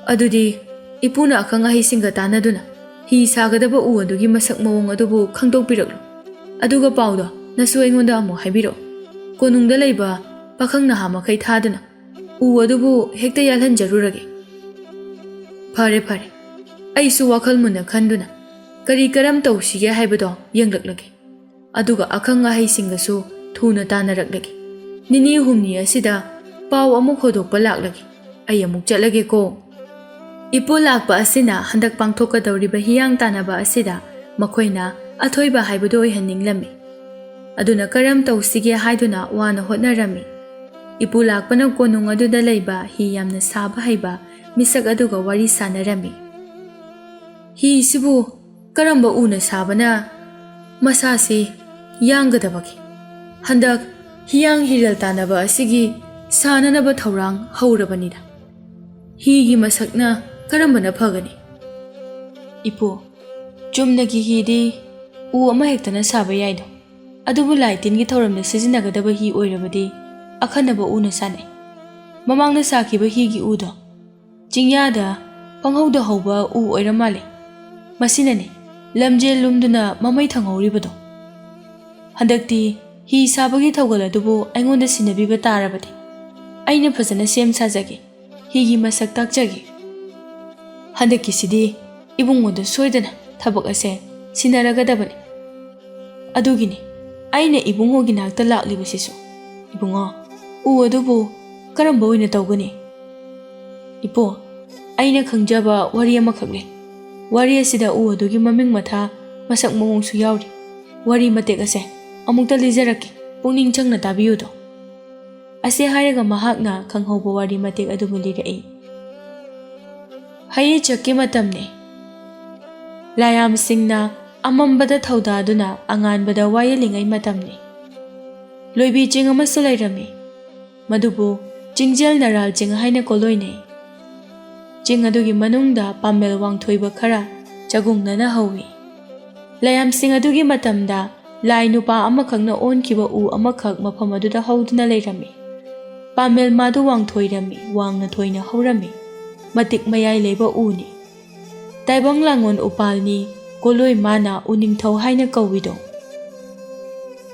ꯑꯗꯨꯗꯤ ꯏꯄꯨꯅ ꯑꯈꯪ ꯑꯍꯩꯁꯤꯡꯒ ꯇꯥꯟꯅꯗꯨꯅ ꯍꯤ ꯁꯥꯒꯗꯕ ꯎ ꯑꯗꯨꯒꯤ ꯃꯁꯛ ꯃꯑꯣꯡ ꯑꯗꯨꯕꯨ ꯈꯪꯗꯣꯛꯄꯤꯔꯛꯂꯣ꯫ ꯑꯗꯨꯒ ꯄꯥꯎꯗꯣ ꯅꯁꯨ ꯑꯩꯉꯣꯟꯗ ꯑꯃꯨꯛ ꯍꯥꯏꯕꯤꯔꯛꯑꯣ꯫ ꯀꯣꯅꯨꯡꯗ ꯂꯩꯕ ꯄꯥꯈꯪ ꯅꯍꯥ ꯃꯈꯩ ꯊꯥꯗꯨꯅ ꯎ ꯑꯗꯨꯕꯨ ꯍꯦꯛꯇ ꯌꯥꯜꯍꯟꯖꯔꯨꯔꯒꯦ꯫ ꯐꯔꯦ, ꯐꯔꯦ꯫ ꯑꯩꯁꯨ ꯋꯥꯈꯜ ꯃꯨꯟꯅ ꯈꯟꯗꯨꯅ ꯀꯔꯤ ꯀꯔꯝ ꯇꯧꯁꯤꯒꯦ ꯍꯥꯏꯕꯗꯣ ꯌꯦꯡꯂꯛꯂꯒꯦ꯫ ꯑꯗꯨꯒ ꯑꯈꯪ ꯑꯍꯩꯁꯤꯡꯒꯁꯨ ꯊꯨꯅ ꯇꯥꯟꯅꯔꯛꯂꯒꯦ꯫ ꯅꯤꯅꯤ ꯍꯨꯝꯅꯤ ꯑꯁꯤꯗ ꯄꯥꯎ ꯑꯃꯨꯛ ꯍꯣꯗꯣꯛꯄ ꯂꯥꯛꯂꯒꯦ꯫ ꯑꯩ ꯑꯃꯨꯛ ꯆꯠꯂꯒꯦꯀꯣ꯫ ꯏꯄꯨ ꯂꯥꯛꯄ ꯑꯁꯤꯅ ꯍꯟꯗꯛ ꯄꯥꯡꯊꯣꯛꯀꯗꯧꯔꯤꯕ ꯍꯤꯌꯥꯡ ꯇꯥꯟꯅꯕ ꯑꯁꯤꯗ ꯃꯈꯣꯏꯅ ꯑꯊꯣꯏꯕ ꯍꯥꯏꯕꯗꯨ ꯑꯣꯏꯍꯟꯅꯤꯡꯂꯝꯃꯤ꯫ ꯑꯗꯨꯅ ꯀꯔꯝ ꯇꯧꯁꯤꯒꯦ ꯍꯥꯏꯗꯨꯅ ꯋꯥꯅ ꯍꯣꯠꯅꯔꯝꯃꯤ꯫ ꯏꯄꯨ ꯂꯥꯛꯄꯅ ꯀꯣꯅꯨꯡ ꯑꯗꯨꯗ ꯂꯩꯕ ꯍꯤ ꯌꯥꯝꯅ ꯁꯥꯕ ꯍꯩꯕ ꯃꯤꯁꯛ ꯑꯗꯨꯒ ꯋꯥꯔꯤ ꯁꯥꯟꯅꯔꯝꯃꯤ꯫ ꯍꯤꯁꯤꯕꯨ ꯀꯔꯝꯕ ꯎꯅ ꯁꯥꯕꯅ ꯃꯁꯥꯁꯤ ꯌꯥꯡꯒꯗꯕꯒꯦ? ꯍꯟꯗꯛ ꯍꯤꯌꯥꯡ ꯍꯤꯔꯦꯜ ꯇꯥꯟꯅꯕ ꯑꯁꯤꯒꯤ ꯁꯥꯅꯅꯕ ꯊꯧꯔꯥꯡ ꯍꯧꯔꯕꯅꯤꯗ꯫ ꯍꯤꯒꯤ ꯃꯁꯛꯅ ꯀꯔꯝꯕꯅ ꯐꯒꯅꯤ? ꯏꯄꯨ, ꯆꯨꯝꯅꯒꯤ ꯍꯤꯗꯤ ꯎ ꯑꯃꯍꯦꯛꯇꯅ ꯁꯥꯕ ꯌꯥꯏꯗꯣ꯫ ꯑꯗꯨꯕꯨ ꯂꯥꯏ ꯇꯤꯟꯒꯤ ꯊꯧꯔꯝꯗ ꯁꯤꯖꯤꯟꯅꯒꯗꯕ ꯍꯤ ꯑꯣꯏꯔꯕꯗꯤ ꯑꯈꯟꯅꯕ ꯎꯅ ꯁꯥꯅꯩ꯫ ꯃꯃꯥꯡꯗ ꯁꯥꯈꯤꯕ ꯍꯤꯒꯤ ꯎꯗꯣ ꯆꯤꯡꯌꯥꯗ ꯄꯪꯍꯧꯗ ꯍꯧꯕ ꯎ ꯑꯣꯏꯔ ꯃꯥꯜꯂꯦ꯫ ꯃꯁꯤꯅꯅꯦ ꯂꯝꯖꯦꯜ ꯂꯨꯝꯗꯨꯅ ꯃꯃꯩ ꯊꯪꯍꯧꯔꯤꯕꯗꯣ꯫ ꯍꯟꯗꯛꯇꯤ ꯍꯤ ꯁꯥꯕꯒꯤ ꯊꯧꯒꯜ ꯑꯗꯨꯕꯨ ꯑꯩꯉꯣꯟꯗ ꯁꯤꯟꯅꯕꯤꯕ ꯇꯥꯔꯕꯗꯤ ꯑꯩꯅ ꯐꯖꯅ ꯁꯦꯝ ꯁꯥꯖꯒꯦ, ꯍꯤꯒꯤ ꯃꯁꯛ ꯇꯥꯛꯆꯒꯦ꯫ ꯍꯟꯗꯛꯀꯤꯁꯤꯗꯤ ꯏꯕꯨꯡꯉꯣꯗ ꯁꯣꯏꯗꯅ ꯊꯕꯛ ꯑꯁꯦ ꯁꯤꯟꯅꯔꯒꯗꯕꯅꯤ꯫ ꯑꯗꯨꯒꯤꯅꯤ ꯑꯩꯅ ꯏꯕꯨꯡꯉꯣꯒꯤ ꯅꯥꯛꯇ ꯂꯥꯛꯂꯤꯕꯁꯤꯁꯨ꯫ ꯏꯕꯨꯡꯉꯣ, ꯎ ꯑꯗꯨꯕꯨ ꯀꯔꯝꯕ ꯑꯣꯏꯅ ꯇꯧꯒꯅꯤ? ꯏꯄꯣ, ꯑꯩꯅ ꯈꯪꯖꯕ ꯋꯥꯔꯤ ꯑꯃꯈꯛ ꯂꯩ꯫ ꯋꯥꯔꯤ ꯑꯁꯤꯗ ꯎ ꯑꯗꯨꯒꯤ ꯃꯃꯤꯡ ꯃꯊꯥ, ꯃꯁꯛ ꯃꯑꯣꯡꯁꯨ ꯌꯥꯎꯔꯤ꯫ ꯋꯥꯔꯤ ꯃꯇꯦꯛ ꯑꯁꯦ ꯑꯃꯨꯛꯇ ꯂꯤꯖꯔꯛꯀꯦ, ꯄꯨꯛꯅꯤꯡ ꯆꯪꯅ ꯇꯥꯕꯤꯌꯨꯗꯣ꯫ ꯑꯁꯤ ꯍꯥꯏꯔꯒ ꯃꯍꯥꯛꯅ ꯈꯪꯍꯧꯕ ꯋꯥꯔꯤ ꯃꯇꯦꯛ ꯑꯗꯨꯕꯨ ꯂꯤꯔꯛꯏ꯫ ꯍꯩꯌꯦꯆꯛꯀꯤ ꯃꯇꯝꯅꯤ꯫ ꯂꯥꯏꯌꯥꯝꯁꯤꯡꯅ ꯑꯃꯝꯕꯗ ꯊꯧꯗꯥꯗꯨꯅ ꯑꯉꯥꯟꯕꯗ ꯋꯥꯌꯦꯜꯂꯤꯉꯩ ꯃꯇꯝꯅꯤ꯫ ꯂꯣꯏꯕꯤ ꯆꯤꯡ ꯑꯃꯁꯨ ꯂꯩꯔꯝꯃꯤ꯫ ꯃꯗꯨꯕꯨ ꯆꯤꯡꯖꯦꯜ ꯅꯔꯥꯜ ꯆꯤꯡ ꯍꯥꯏꯅ ꯀꯣꯂꯣꯏꯅꯩ꯫ ꯆꯤꯡ ꯑꯗꯨꯒꯤ ꯃꯅꯨꯡꯗ ꯄꯥꯝꯕꯦꯜ ꯋꯥꯡꯊꯣꯏꯕ ꯈꯔ ꯆꯒꯨꯡꯅꯅ ꯍꯧꯏ꯫ ꯂꯥꯏꯌꯥꯝꯁꯤꯡ ꯑꯗꯨꯒꯤ ꯃꯇꯝꯗ ꯂꯥꯏ ꯅꯨꯄꯥ ꯑꯃꯈꯛꯅ ꯑꯣꯟꯈꯤꯕ ꯎ ꯑꯃꯈꯛ ꯃꯐꯝ ꯑꯗꯨꯗ ꯍꯧꯗꯨꯅ ꯂꯩꯔꯝꯃꯤ꯫ ꯄꯥꯝꯕꯦꯜ ꯃꯥꯗꯨ ꯋꯥꯡꯊꯣꯏꯔꯝꯃꯤ, ꯋꯥꯡꯅ ꯊꯣꯏꯅ ꯍꯧꯔꯝꯃꯤ꯫ ꯃꯇꯤꯛ ꯃꯌꯥꯏ ꯂꯩꯕ ꯎꯅꯤ꯫ ꯇꯥꯏꯕꯪ ꯂꯥꯡꯉꯣꯜ ꯎꯄꯥꯜꯅꯤ, ꯀꯣꯂꯣꯏ ꯃꯥꯅ ꯎꯅꯤꯡꯊꯧ ꯍꯥꯏꯅ ꯀꯧꯏꯗꯣ꯫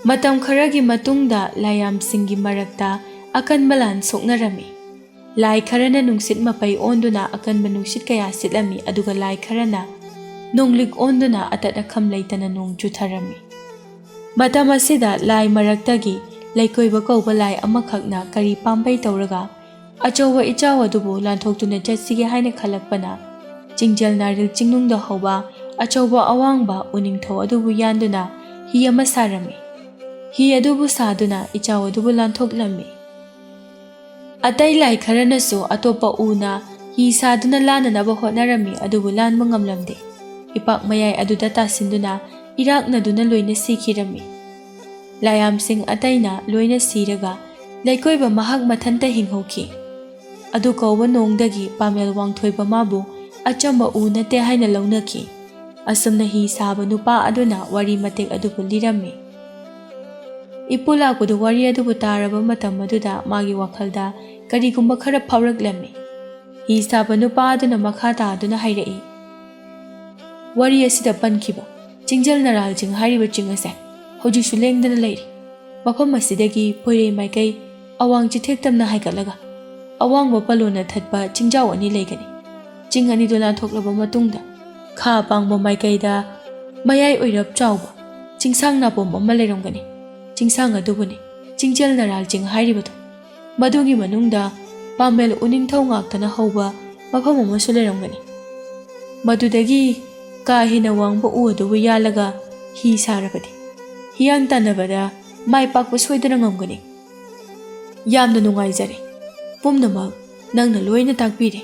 ꯃꯇꯝ ꯈꯔꯒꯤ ꯃꯇꯨꯡꯗ ꯂꯥꯏꯌꯥꯝꯁꯤꯡꯒꯤ ꯃꯔꯛꯇ ꯑꯀꯟꯕ ꯂꯥꯟ ꯁꯣꯛꯅꯔꯝꯃꯤ꯫ ꯂꯥꯏ ꯈꯔꯅ ꯅꯨꯡꯁꯤꯠ ꯃꯄꯩ ꯑꯣꯟꯗꯨꯅ ꯑꯀꯟꯕ ꯅꯨꯡꯁꯤꯠ ꯀꯌꯥ ꯁꯤꯠꯂꯝꯃꯤ, ꯑꯗꯨꯒ ꯂꯥꯏ ꯈꯔꯅ ꯅꯣꯡꯂꯤꯛ ꯑꯣꯟꯗꯨꯅ ꯑꯇꯠ ꯑꯈꯝ ꯂꯩꯇꯅ ꯅꯣꯡ ꯆꯨꯊꯔꯝꯃꯤ꯫ ꯃꯇꯝ ꯑꯁꯤꯗ ꯂꯥꯏ ꯃꯔꯛꯇꯒꯤ ꯂꯩꯀꯣꯏꯕ ꯀꯧꯕ ꯂꯥꯏ ꯑꯃꯈꯛꯅ ꯀꯔꯤ ꯄꯥꯝꯕꯩ ꯇꯧꯔꯒ ꯑꯆꯧꯕ ꯏꯆꯥꯎ ꯑꯗꯨꯕꯨ ꯂꯥꯟꯊꯣꯛꯇꯨꯅ ꯆꯠꯁꯤꯒꯦ ꯍꯥꯏꯅ ꯈꯜꯂꯛꯄꯅ, ꯆꯤꯡꯖꯦꯜ ꯅꯥꯔꯤꯜ ꯆꯤꯡꯅꯨꯡꯗ ꯍꯧꯕ ꯑꯆꯧꯕ ꯑꯋꯥꯡꯕ ꯎꯅꯤꯡꯊꯧ ꯑꯗꯨꯕꯨ ꯌꯥꯟꯗꯨꯅ ꯍꯤ ꯑꯃ ꯁꯥꯔꯝꯃꯤ꯫ ꯍꯤ ꯑꯗꯨꯕꯨ ꯁꯥꯗꯨꯅ ꯏꯆꯥꯎ ꯑꯗꯨꯕꯨ ꯂꯥꯟꯊꯣꯛꯂꯝꯃꯤ꯫ ꯑꯇꯩ ꯂꯥꯏ ꯈꯔꯅꯁꯨ ꯑꯇꯣꯞꯄ ꯎꯅ ꯍꯤ ꯁꯥꯗꯨꯅ ꯂꯥꯟꯅꯅꯕ ꯍꯣꯠꯅꯔꯝꯃꯤ, ꯑꯗꯨꯕꯨ ꯂꯥꯟꯕ ꯉꯝꯂꯝꯗꯦ꯫ ꯏꯄꯥꯛ ꯃꯌꯥꯏ ꯑꯗꯨꯗ ꯇꯥꯁꯤꯟꯗꯨꯅ ꯏꯔꯥꯛꯅꯗꯨꯅ ꯂꯣꯏꯅ ꯁꯤꯈꯤꯔꯝꯃꯤ꯫ ꯂꯥꯏꯌꯥꯝꯁꯤꯡ ꯑꯇꯩꯅ ꯂꯣꯏꯅ ꯁꯤꯔꯒ ꯂꯩꯀꯣꯏꯕ ꯃꯍꯥꯛ ꯃꯊꯟꯇ ꯍꯤꯡꯍꯧꯈꯤ꯫ ꯑꯗꯨ ꯀꯧꯕ ꯅꯣꯡꯗꯒꯤ ꯄꯥꯃꯦꯜ ꯋꯥꯡꯊꯣꯏꯕ ꯃꯥꯕꯨ ꯑꯆꯝꯕ ꯎ ꯅꯠꯇꯦ ꯍꯥꯏꯅ ꯂꯧꯅꯈꯤ꯫ ꯑꯁꯨꯝꯅ ꯍꯤ ꯁꯥꯕ ꯅꯨꯄꯥ ꯑꯗꯨꯅ ꯋꯥꯔꯤ ꯃꯇꯦꯛ ꯑꯗꯨꯕꯨ ꯂꯤꯔꯝꯃꯤ꯫ ꯏꯄꯨ ꯂꯥꯛꯄꯗꯨ ꯋꯥꯔꯤ ꯑꯗꯨꯕꯨ ꯇꯥꯔꯕ ꯃꯇꯝ ꯑꯗꯨꯗ ꯃꯥꯒꯤ ꯋꯥꯈꯜꯗ ꯀꯔꯤꯒꯨꯝꯕ ꯈꯔ ꯐꯥꯎꯔꯛꯂꯝꯃꯤ꯫ ꯍꯤ ꯁꯥꯕ ꯅꯨꯄꯥ ꯑꯗꯨꯅ ꯃꯈꯥ ꯇꯥꯗꯨꯅ ꯍꯥꯏꯔꯛꯏ, "ꯋꯥꯔꯤ ꯑꯁꯤꯗ ꯄꯟꯈꯤꯕ ꯆꯤꯡꯖꯦꯜ ꯅꯔꯥꯜ ꯆꯤꯡ ꯍꯥꯏꯔꯤꯕ ꯆꯤꯡ ꯑꯁꯦ ꯍꯧꯖꯤꯛꯁꯨ ꯂꯦꯡꯗꯅ ꯂꯩꯔꯤ꯫ ꯃꯐꯝ ꯑꯁꯤꯗꯒꯤ ꯄꯣꯏꯔꯩ ꯃꯥꯏꯀꯩ ꯑꯋꯥꯡ ꯆꯤꯊꯦꯛ ꯇꯝꯅ ꯍꯥꯏꯒꯠꯂꯒ ꯑꯋꯥꯡꯕ ꯄꯂꯣꯅ ꯊꯠꯄ ꯆꯤꯡꯖꯥꯎ ꯑꯅꯤ ꯂꯩꯒꯅꯤ꯫ ꯆꯤꯡ ꯑꯅꯤꯗꯨ ꯂꯥꯟꯊꯣꯛꯂꯕ ꯃꯇꯨꯡꯗ ꯈꯥ ꯄꯥꯡꯕ ꯃꯥꯏꯀꯩꯗ ꯃꯌꯥꯏ ꯑꯣꯏꯔꯞ ꯆꯥꯎꯕ ꯆꯤꯡꯁꯥꯡ ꯅꯥꯄꯣꯝ ꯑꯃ ꯂꯩꯔꯝꯒꯅꯤ꯫ ꯆꯤꯡꯁꯥꯡ ꯑꯗꯨꯕꯨꯅꯤ ꯆꯤꯡꯖꯦꯜ ꯅꯔꯥꯜ ꯆꯤꯡ ꯍꯥꯏꯔꯤꯕꯗꯨ꯫ ꯃꯗꯨꯒꯤ ꯃꯅꯨꯡꯗ ꯄꯥꯝꯕꯦꯜ ꯎꯅꯤꯡꯊꯧ ꯉꯥꯛꯇꯅ ꯍꯧꯕ ꯃꯐꯝ ꯑꯃꯁꯨ ꯂꯩꯔꯝꯒꯅꯤ꯫ ꯃꯗꯨꯗꯒꯤ ꯀꯥ ꯍꯦꯟꯅ ꯋꯥꯡꯕ ꯎ ꯑꯗꯨꯕꯨ ꯌꯥꯜꯂꯒ ꯍꯤ ꯁꯥꯔꯕꯗꯤ ꯍꯤꯌꯥꯡ ꯇꯥꯟꯅꯕꯗ ꯃꯥꯏ ꯄꯥꯛꯄ ꯁꯣꯏꯗꯅ ꯉꯝꯒꯅꯤ꯫ ꯌꯥꯝꯅ ꯅꯨꯡꯉꯥꯏꯖꯔꯦ꯫ ꯄꯨꯝꯅꯃꯛ ꯅꯪꯅ ꯂꯣꯏꯅ ꯇꯥꯛꯄꯤꯔꯦ꯫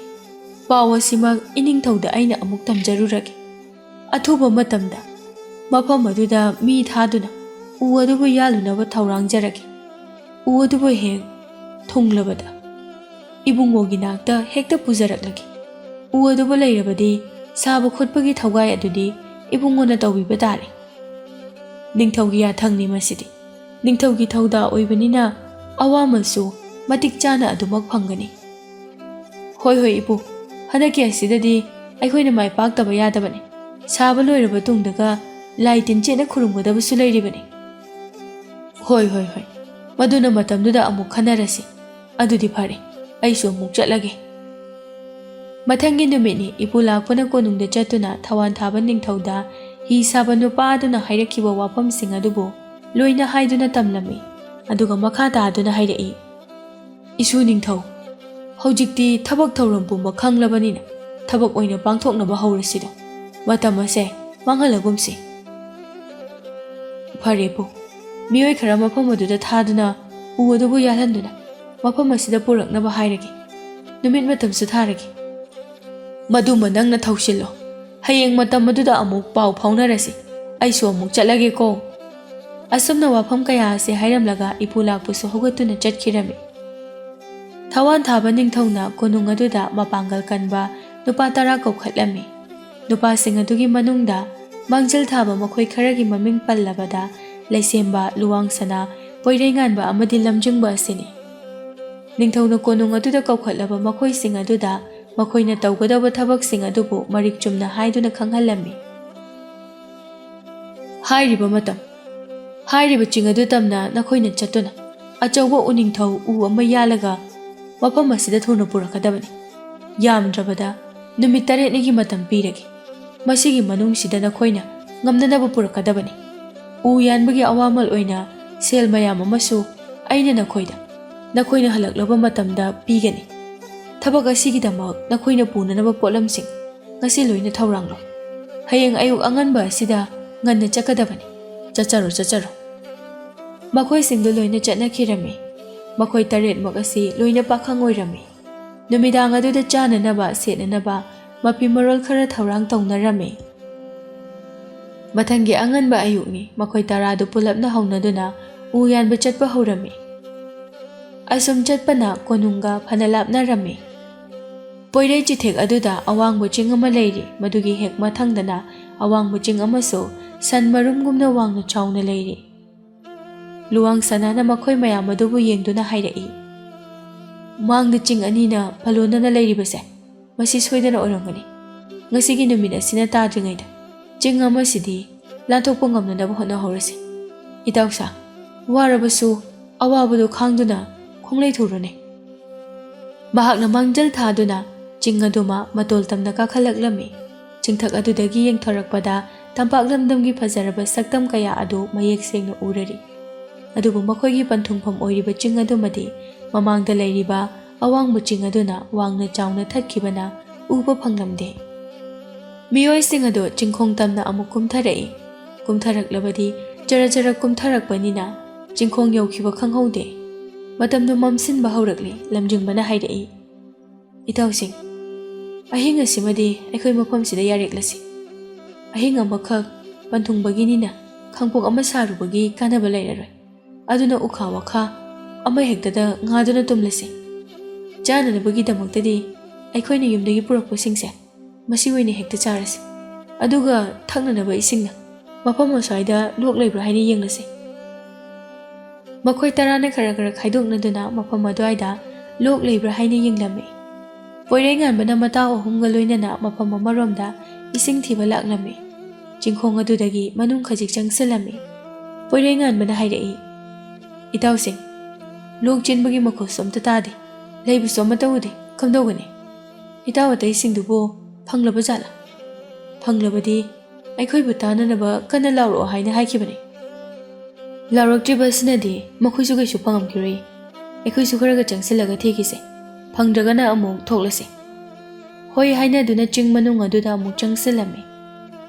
ꯄꯥꯎ ꯑꯁꯤꯃꯛ ꯏꯅꯤꯡꯊꯧꯗ ꯑꯩꯅ ꯑꯃꯨꯛ ꯇꯝꯖꯔꯨꯔꯒꯦ꯫ ꯑꯊꯨꯕ ꯃꯇꯝꯗ ꯃꯐꯝ ꯑꯗꯨꯗ ꯃꯤ ꯊꯥꯗꯨꯅ ꯎ ꯑꯗꯨꯕꯨ ꯌꯥꯜꯂꯨꯅꯕ ꯊꯧꯔꯥꯡꯖꯔꯒꯦ꯫ ꯎ ꯑꯗꯨꯕꯨ ꯍꯦꯛ ꯊꯨꯡꯂꯕꯗ ꯏꯕꯨꯡꯉꯣꯒꯤ ꯅꯥꯛꯇ ꯍꯦꯛꯇ ꯄꯨꯖꯔꯛꯂꯒꯦ꯫ ꯎ ꯑꯗꯨꯕꯨ ꯂꯩꯔꯕꯗꯤ ꯁꯥꯕ ꯈꯣꯠꯄꯒꯤ ꯊꯧꯒꯥꯏ ꯑꯗꯨꯗꯤ ꯏꯕꯨꯡꯉꯣꯅ ꯇꯧꯕꯤꯕ ꯇꯥꯔꯦ꯫ ꯅꯤꯡꯊꯧꯒꯤ ꯌꯥꯊꯪꯅꯤ ꯃꯁꯤꯗꯤ꯫ ꯅꯤꯡꯊꯧꯒꯤ ꯊꯧꯗꯥ ꯑꯣꯏꯕꯅꯤꯅ ꯑꯋꯥꯃꯜꯁꯨ ꯃꯇꯤꯛ ꯆꯥꯅ ꯑꯗꯨꯃꯛ ꯐꯪꯒꯅꯤ꯫ ꯍꯣꯏ, ꯍꯣꯏ, ꯏꯄꯨ, ꯍꯟꯗꯛꯀꯤ ꯑꯁꯤꯗꯗꯤ ꯑꯩꯈꯣꯏꯅ ꯃꯥꯏ ꯄꯥꯛꯇꯕ ꯌꯥꯗꯕꯅꯤ꯫ ꯁꯥꯕ ꯂꯣꯏꯔꯕ ꯇꯨꯡꯗꯒ ꯂꯥꯏ ꯇꯤꯟ ꯆꯦꯠꯅ ꯈꯨꯔꯨꯝꯒꯗꯕꯁꯨ ꯂꯩꯔꯤꯕꯅꯤ꯫ ꯍꯣꯏ, ꯍꯣꯏ, ꯍꯣꯏ, ꯃꯗꯨꯅ ꯃꯇꯝꯗꯨꯗ ꯑꯃꯨꯛ ꯈꯟꯅꯔꯁꯤ꯫ ꯑꯗꯨꯗꯤ ꯐꯔꯦ, ꯑꯩꯁꯨ ꯑꯃꯨꯛ ꯆꯠꯂꯒꯦ꯫ ꯃꯊꯪꯒꯤ ꯅꯨꯃꯤꯠꯅꯤ꯫ ꯏꯄꯨ ꯂꯥꯛꯄꯅ ꯀꯣꯅꯨꯡꯗ ꯆꯠꯇꯨꯅ ꯊꯋꯥꯟ ꯊꯥꯕ ꯅꯤꯡꯊꯧꯗ ꯍꯤ ꯁꯥꯕ ꯅꯨꯄꯥ ꯑꯗꯨꯅ ꯍꯥꯏꯔꯛꯈꯤꯕ ꯋꯥꯐꯝꯁꯤꯡ ꯑꯗꯨꯕꯨ ꯂꯣꯏꯅ ꯍꯥꯏꯗꯨꯅ ꯇꯝꯂꯝꯃꯤ꯫ ꯑꯗꯨꯒ ꯃꯈꯥ ꯇꯥꯗꯨꯅ ꯍꯥꯏꯔꯛꯏ, ꯏꯁꯨ ꯅꯤꯡꯊꯧ, ꯍꯧꯖꯤꯛꯇꯤ ꯊꯕꯛ ꯊꯧꯔꯝ ꯄꯨꯝꯕ ꯈꯪꯂꯕꯅꯤꯅ ꯊꯕꯛ ꯑꯣꯏꯅ ꯄꯥꯡꯊꯣꯛꯅꯕ ꯍꯧꯔꯁꯤꯗꯣ꯫ ꯃꯇꯝ ꯑꯁꯦ ꯃꯥꯡꯍꯜꯂꯒꯨꯝꯁꯤ꯫ ꯐꯔꯦ ꯄꯨ, ꯃꯤꯑꯣꯏ ꯈꯔ ꯃꯐꯝ ꯑꯗꯨꯗ ꯊꯥꯗꯨꯅ ꯎ ꯑꯗꯨꯕꯨ ꯌꯥꯜꯍꯟꯗꯨꯅ ꯃꯐꯝ ꯑꯁꯤꯗ ꯄꯨꯔꯛꯅꯕ ꯍꯥꯏꯔꯒꯦ꯫ ꯅꯨꯃꯤꯠ ꯃꯇꯝꯁꯨ ꯊꯥꯔꯒꯦ꯫ ꯃꯗꯨꯃ ꯅꯪꯅ ꯊꯧꯁꯤꯜꯂꯣ꯫ ꯍꯌꯦꯡ ꯃꯇꯝ ꯑꯗꯨꯗ ꯑꯃꯨꯛ ꯄꯥꯎ ꯐꯥꯎꯅꯔꯁꯤ꯫ ꯑꯩꯁꯨ ꯑꯃꯨꯛ ꯆꯠꯂꯒꯦꯀꯣ꯫ ꯑꯁꯨꯝꯅ ꯋꯥꯐꯝ ꯀꯌꯥ ꯑꯁꯤ ꯍꯥꯏꯔꯝꯂꯒ ꯏꯄꯨ ꯂꯥꯛꯄꯁꯨ ꯍꯧꯒꯠꯇꯨꯅ ꯆꯠꯈꯤꯔꯝꯃꯤ꯫ ꯊꯋꯥꯟ ꯊꯥꯕ ꯅꯤꯡꯊꯧꯅ ꯀꯣꯅꯨꯡ ꯑꯗꯨꯗ ꯃꯄꯥꯡꯒꯜ ꯀꯟꯕ ꯅꯨꯄꯥ ꯇꯔꯥ ꯀꯧꯈꯠꯂꯝꯃꯤ꯫ ꯅꯨꯄꯥꯁꯤꯡ ꯑꯗꯨꯒꯤ ꯃꯅꯨꯡꯗ ꯃꯥꯡꯖꯤꯜ ꯊꯥꯕ ꯃꯈꯣꯏ ꯈꯔꯒꯤ ꯃꯃꯤꯡ ꯄꯜꯂꯕꯗ ꯂꯩꯁꯦꯝꯕ, ꯂꯨꯋꯥꯡꯁꯅꯥ, ꯄꯣꯏꯔꯩꯉꯥꯟꯕ ꯑꯃꯗꯤ ꯂꯝꯖꯤꯡꯕ ꯑꯁꯤꯅꯤ꯫ ꯅꯤꯡꯊꯧꯅ ꯀꯣꯅꯨꯡ ꯑꯗꯨꯗ ꯀꯧꯈꯠꯂꯕ ꯃꯈꯣꯏꯁꯤꯡ ꯑꯗꯨꯗ ꯃꯈꯣꯏꯅ ꯇꯧꯒꯗꯕ ꯊꯕꯛꯁꯤꯡ ꯑꯗꯨꯕꯨ ꯃꯔꯤꯛ ꯆꯨꯝꯅ ꯍꯥꯏꯗꯨꯅ ꯈꯪꯍꯜꯂꯝꯃꯤ꯫ ꯍꯥꯏꯔꯤꯕ ꯃꯇꯝ, ꯍꯥꯏꯔꯤꯕ ꯆꯤꯡ ꯑꯗꯨ ꯇꯝꯅ ꯅꯈꯣꯏꯅ ꯆꯠꯇꯨꯅ ꯑꯆꯧꯕ ꯎꯅꯤꯡꯊꯧ ꯎ ꯑꯃ ꯌꯥꯜꯂꯒ ꯃꯐꯝ ꯑꯁꯤꯗ ꯊꯨꯅ ꯄꯨꯔꯛꯀꯗꯕꯅꯤ꯫ ꯌꯥꯝꯗ꯭ꯔꯕꯗ ꯅꯨꯃꯤꯠ ꯇꯔꯦꯠꯅꯤꯒꯤ ꯃꯇꯝ ꯄꯤꯔꯒꯦ꯫ ꯃꯁꯤꯒꯤ ꯃꯅꯨꯡꯁꯤꯗ ꯅꯈꯣꯏꯅ ꯉꯝꯅꯅꯕ ꯄꯨꯔꯛꯀꯗꯕꯅꯤ꯫ ꯎ ꯌꯥꯟꯕꯒꯤ ꯑꯋꯥꯃꯜ ꯑꯣꯏꯅ ꯁꯦꯜ ꯃꯌꯥꯝ ꯑꯃꯁꯨ ꯑꯩꯅ ꯅꯈꯣꯏꯗ, ꯅꯈꯣꯏꯅ ꯍꯜꯂꯛꯂꯕ ꯃꯇꯝꯗ ꯄꯤꯒꯅꯤ꯫ ꯊꯕꯛ ꯑꯁꯤꯒꯤꯗꯃꯛ ꯅꯈꯣꯏꯅ ꯄꯨꯅꯅꯕ ꯄꯣꯠꯂꯝꯁꯤꯡ ꯉꯁꯤ ꯂꯣꯏꯅ ꯊꯧꯔꯥꯡꯂꯣ꯫ ꯍꯌꯦꯡ ꯑꯌꯨꯛ ꯑꯉꯟꯕ ꯑꯁꯤꯗ ꯉꯟꯅ ꯆꯠꯀꯗꯕꯅꯤ꯫ ꯆꯠꯆꯔꯣ, ꯆꯠꯆꯔꯣ꯫" ꯃꯈꯣꯏꯁꯤꯡꯗꯨ ꯂꯣꯏꯅ ꯆꯠꯅꯈꯤꯔꯝꯃꯤ꯫ ꯃꯈꯣꯏ ꯇꯔꯦꯠꯃꯛ ꯑꯁꯤ ꯂꯣꯏꯅ ꯄꯥꯈꯪ ꯑꯣꯏꯔꯝꯃꯤ꯫ ꯅꯨꯃꯤꯗꯥꯡ ꯑꯗꯨꯗ ꯆꯥꯅꯅꯕ, ꯁꯦꯠꯅꯅꯕ ꯃꯐꯤ ꯃꯔꯣꯜ ꯈꯔ ꯊꯧꯔꯥꯡ ꯇꯧꯅꯔꯝꯃꯤ꯫ ꯃꯊꯪꯒꯤ ꯑꯉꯟꯕ ꯑꯌꯨꯛꯅꯤ꯫ ꯃꯈꯣꯏ ꯇꯔꯥꯗꯨ ꯄꯨꯂꯞꯅ ꯍꯧꯅꯗꯨꯅ ꯎ ꯌꯥꯟꯕ ꯆꯠꯄ ꯍꯧꯔꯝꯃꯤ꯫ ꯑꯁꯨꯝ ꯆꯠꯄꯅ ꯀꯣꯅꯨꯡꯒ ꯐꯅ ꯂꯥꯞꯅꯔꯝꯃꯤ꯫ ꯄꯣꯏꯔꯩ ꯆꯤꯊꯦꯛ ꯑꯗꯨꯗ ꯑꯋꯥꯡꯕ ꯆꯤꯡ ꯑꯃ ꯂꯩꯔꯤ꯫ ꯃꯗꯨꯒꯤ ꯍꯦꯛ ꯃꯊꯪꯗꯅ ꯑꯋꯥꯡꯕ ꯆꯤꯡ ꯑꯃꯁꯨ ꯁꯟ ꯃꯔꯨꯝꯒꯨꯝꯅ ꯋꯥꯡꯅ ꯆꯥꯎꯅ ꯂꯩꯔꯤ꯫ ꯂꯨꯋꯥꯡ ꯁꯅꯥꯅ ꯃꯈꯣꯏ ꯃꯌꯥꯝ ꯑꯗꯨꯕꯨ ꯌꯦꯡꯗꯨꯅ ꯍꯥꯏꯔꯛꯏ, "ꯃꯥꯡꯗ ꯆꯤꯡ ꯑꯅꯤꯅ ꯐꯂꯣꯟꯅꯅ ꯂꯩꯔꯤꯕꯁꯦ, ꯃꯁꯤ ꯁꯣꯏꯗꯅ ꯑꯣꯏꯔꯝꯒꯅꯤ꯫ ꯉꯁꯤꯒꯤ ꯅꯨꯃꯤꯠ ꯑꯁꯤꯅ ꯇꯥꯗ꯭ꯔꯤꯉꯩꯗ ꯆꯤꯡ ꯑꯃꯁꯤꯗꯤ ꯂꯥꯟꯊꯣꯛꯄ ꯉꯝꯅꯅꯕ ꯍꯣꯠꯅꯍꯧꯔꯁꯤ꯫ ꯏꯇꯥꯎꯁꯥ, ꯋꯥꯔꯕꯁꯨ ꯑꯋꯥꯕꯗꯨ ꯈꯥꯡꯗꯨꯅ ꯈꯣꯡꯂꯩ ꯊꯨꯔꯨꯅꯦ꯫" ꯃꯍꯥꯛꯅ ꯃꯥꯡꯖꯤꯜ ꯊꯥꯗꯨꯅ ꯆꯤꯡ ꯑꯗꯨꯃ ꯃꯇꯣꯜ ꯇꯝꯅ ꯀꯥꯈꯠꯂꯛꯂꯝꯃꯤ꯫ ꯆꯤꯡꯊꯛ ꯑꯗꯨꯗꯒꯤ ꯌꯦꯡꯊꯣꯔꯛꯄꯗ ꯇꯝꯄꯥꯛ ꯂꯝꯗꯝꯒꯤ ꯐꯖꯔꯕ ꯁꯛꯇꯝ ꯀꯌꯥ ꯑꯗꯨ ꯃꯌꯦꯛ ꯁꯦꯡꯅ ꯎꯔꯔꯤ꯫ ꯑꯗꯨꯕꯨ ꯃꯈꯣꯏꯒꯤ ꯄꯟꯊꯨꯡꯐꯝ ꯑꯣꯏꯔꯤꯕ ꯆꯤꯡ ꯑꯗꯨꯃꯗꯤ ꯃꯃꯥꯡꯗ ꯂꯩꯔꯤꯕ ꯑꯋꯥꯡꯕ ꯆꯤꯡ ꯑꯗꯨꯅ ꯋꯥꯡꯅ ꯆꯥꯎꯅ ꯊꯠꯈꯤꯕꯅ ꯎꯕ ꯐꯪꯂꯝꯗꯦ꯫ ꯃꯤꯑꯣꯏꯁꯤꯡ ꯑꯗꯨ ꯆꯤꯡꯈꯣꯡ ꯇꯝꯅ ꯑꯃꯨꯛ ꯀꯨꯝꯊꯔꯛꯏ꯫ ꯀꯨꯝꯊꯔꯛꯂꯕꯗꯤ ꯆꯔ ꯆꯔ ꯀꯨꯝꯊꯔꯛꯄꯅꯤꯅ ꯆꯤꯡꯈꯣꯡ ꯌꯧꯈꯤꯕ ꯈꯪꯍꯧꯗꯦ꯫ ꯃꯇꯝꯗꯨ ꯃꯝꯁꯤꯟꯕ ꯍꯧꯔꯛꯂꯤ꯫ ꯂꯝꯖꯤꯡꯕꯅ ꯍꯥꯏꯔꯛꯏ, "ꯏꯇꯥꯎꯁꯤꯡ, ꯑꯍꯤꯡ ꯑꯁꯤꯃꯗꯤ ꯑꯩꯈꯣꯏ ꯃꯐꯝꯁꯤꯗ ꯌꯥꯔꯦꯛꯂꯁꯤ꯫ ꯑꯍꯤꯡ ꯑꯃꯈꯛ ꯄꯟꯊꯨꯡꯕꯒꯤꯅꯤꯅ ꯈꯥꯡꯄꯣꯛ ꯑꯃ ꯁꯥꯔꯨꯕꯒꯤ ꯀꯥꯟꯅꯕ ꯂꯩꯔꯔꯣꯏ꯫ ꯑꯗꯨꯅ ꯎꯈꯥ ꯋꯥꯈꯥ ꯑꯃ ꯍꯦꯛꯇꯗ ꯉꯥꯗꯨꯅ ꯇꯨꯝꯂꯁꯤ꯫ ꯆꯥꯅꯅꯕꯒꯤꯗꯃꯛꯇꯗꯤ ꯑꯩꯈꯣꯏꯅ ꯌꯨꯝꯗꯒꯤ ꯄꯨꯔꯛꯄꯁꯤꯡꯁꯦ ꯃꯁꯤ ꯑꯣꯏꯅ ꯍꯦꯛꯇ ꯆꯥꯔꯁꯤ꯫ ꯑꯗꯨꯒ ꯊꯛꯅꯅꯕ ꯏꯁꯤꯡꯅ ꯃꯐꯝ ꯑꯁ꯭ꯋꯥꯏꯗ ꯂꯣꯛ ꯂꯩꯕ꯭ꯔꯥ ꯍꯥꯏꯅ ꯌꯦꯡꯂꯁꯤ꯫" ꯃꯈꯣꯏ ꯇꯔꯥꯅ ꯈꯔ ꯈꯔ ꯈꯥꯏꯗꯣꯛꯅꯗꯨꯅ ꯃꯐꯝ ꯑꯗꯨꯋꯥꯏꯗ ꯂꯣꯛ ꯂꯩꯕ꯭ꯔꯥ ꯍꯥꯏꯅ ꯌꯦꯡꯂꯝꯃꯤ꯫ ꯄꯣꯏꯔꯩꯉꯥꯟꯕꯅ ꯃꯇꯥꯎ ꯑꯍꯨꯝꯒ ꯂꯣꯏꯅꯅ ꯃꯐꯝ ꯑꯃꯔꯣꯝꯗ ꯏꯁꯤꯡ ꯊꯤꯕ ꯂꯥꯛꯂꯝꯃꯤ꯫ ꯆꯤꯡꯈꯣꯡ ꯑꯗꯨꯗꯒꯤ ꯃꯅꯨꯡ ꯈꯖꯤꯛ ꯆꯪꯁꯤꯜꯂꯝꯃꯤ꯫ ꯄꯣꯏꯔꯩꯉꯥꯟꯕꯅ ꯍꯥꯏꯔꯛꯏ, "ꯏꯇꯥꯎꯁꯤꯡ, ꯂꯣꯛ ꯆꯦꯟꯕꯒꯤ ꯃꯈꯣꯜꯁꯨ ꯑꯝꯇ ꯇꯥꯗꯦ, ꯂꯩꯕꯁꯨ ꯑꯃꯠꯇ ꯎꯗꯦ, ꯀꯝꯗꯧꯒꯅꯤ? ꯏꯇꯥꯎ ꯑꯇꯩꯁꯤꯡꯗꯨꯕꯨ ꯐꯪꯂꯕ ꯖꯥꯠꯂꯥ? ꯐꯪꯂꯕꯗꯤ ꯑꯩꯈꯣꯏꯕꯨ ꯇꯥꯅꯅꯕ ꯀꯟꯅ ꯂꯥꯎꯔꯛꯑꯣ ꯍꯥꯏꯅ ꯍꯥꯏꯈꯤꯕꯅꯤ꯫ ꯂꯥꯎꯔꯛꯇ꯭ꯔꯤꯕ ꯑꯁꯤꯅꯗꯤ ꯃꯈꯣꯏꯁꯨ ꯀꯩꯁꯨ ꯐꯪꯉꯝꯈꯤꯔꯣꯏ꯫ ꯑꯩꯈꯣꯏꯁꯨ ꯈꯔꯒ ꯆꯪꯁꯤꯜꯂꯒ ꯊꯤꯈꯤꯁꯦ, ꯐꯪꯗ꯭ꯔꯒꯅ ꯑꯃꯨꯛ ꯊꯣꯛꯂꯁꯤ꯫ ꯍꯣꯏ ꯍꯥꯏꯅꯗꯨꯅ ꯆꯤꯡ ꯃꯅꯨꯡ ꯑꯗꯨꯗ ꯑꯃꯨꯛ ꯆꯪꯁꯤꯜꯂꯝꯃꯤ꯫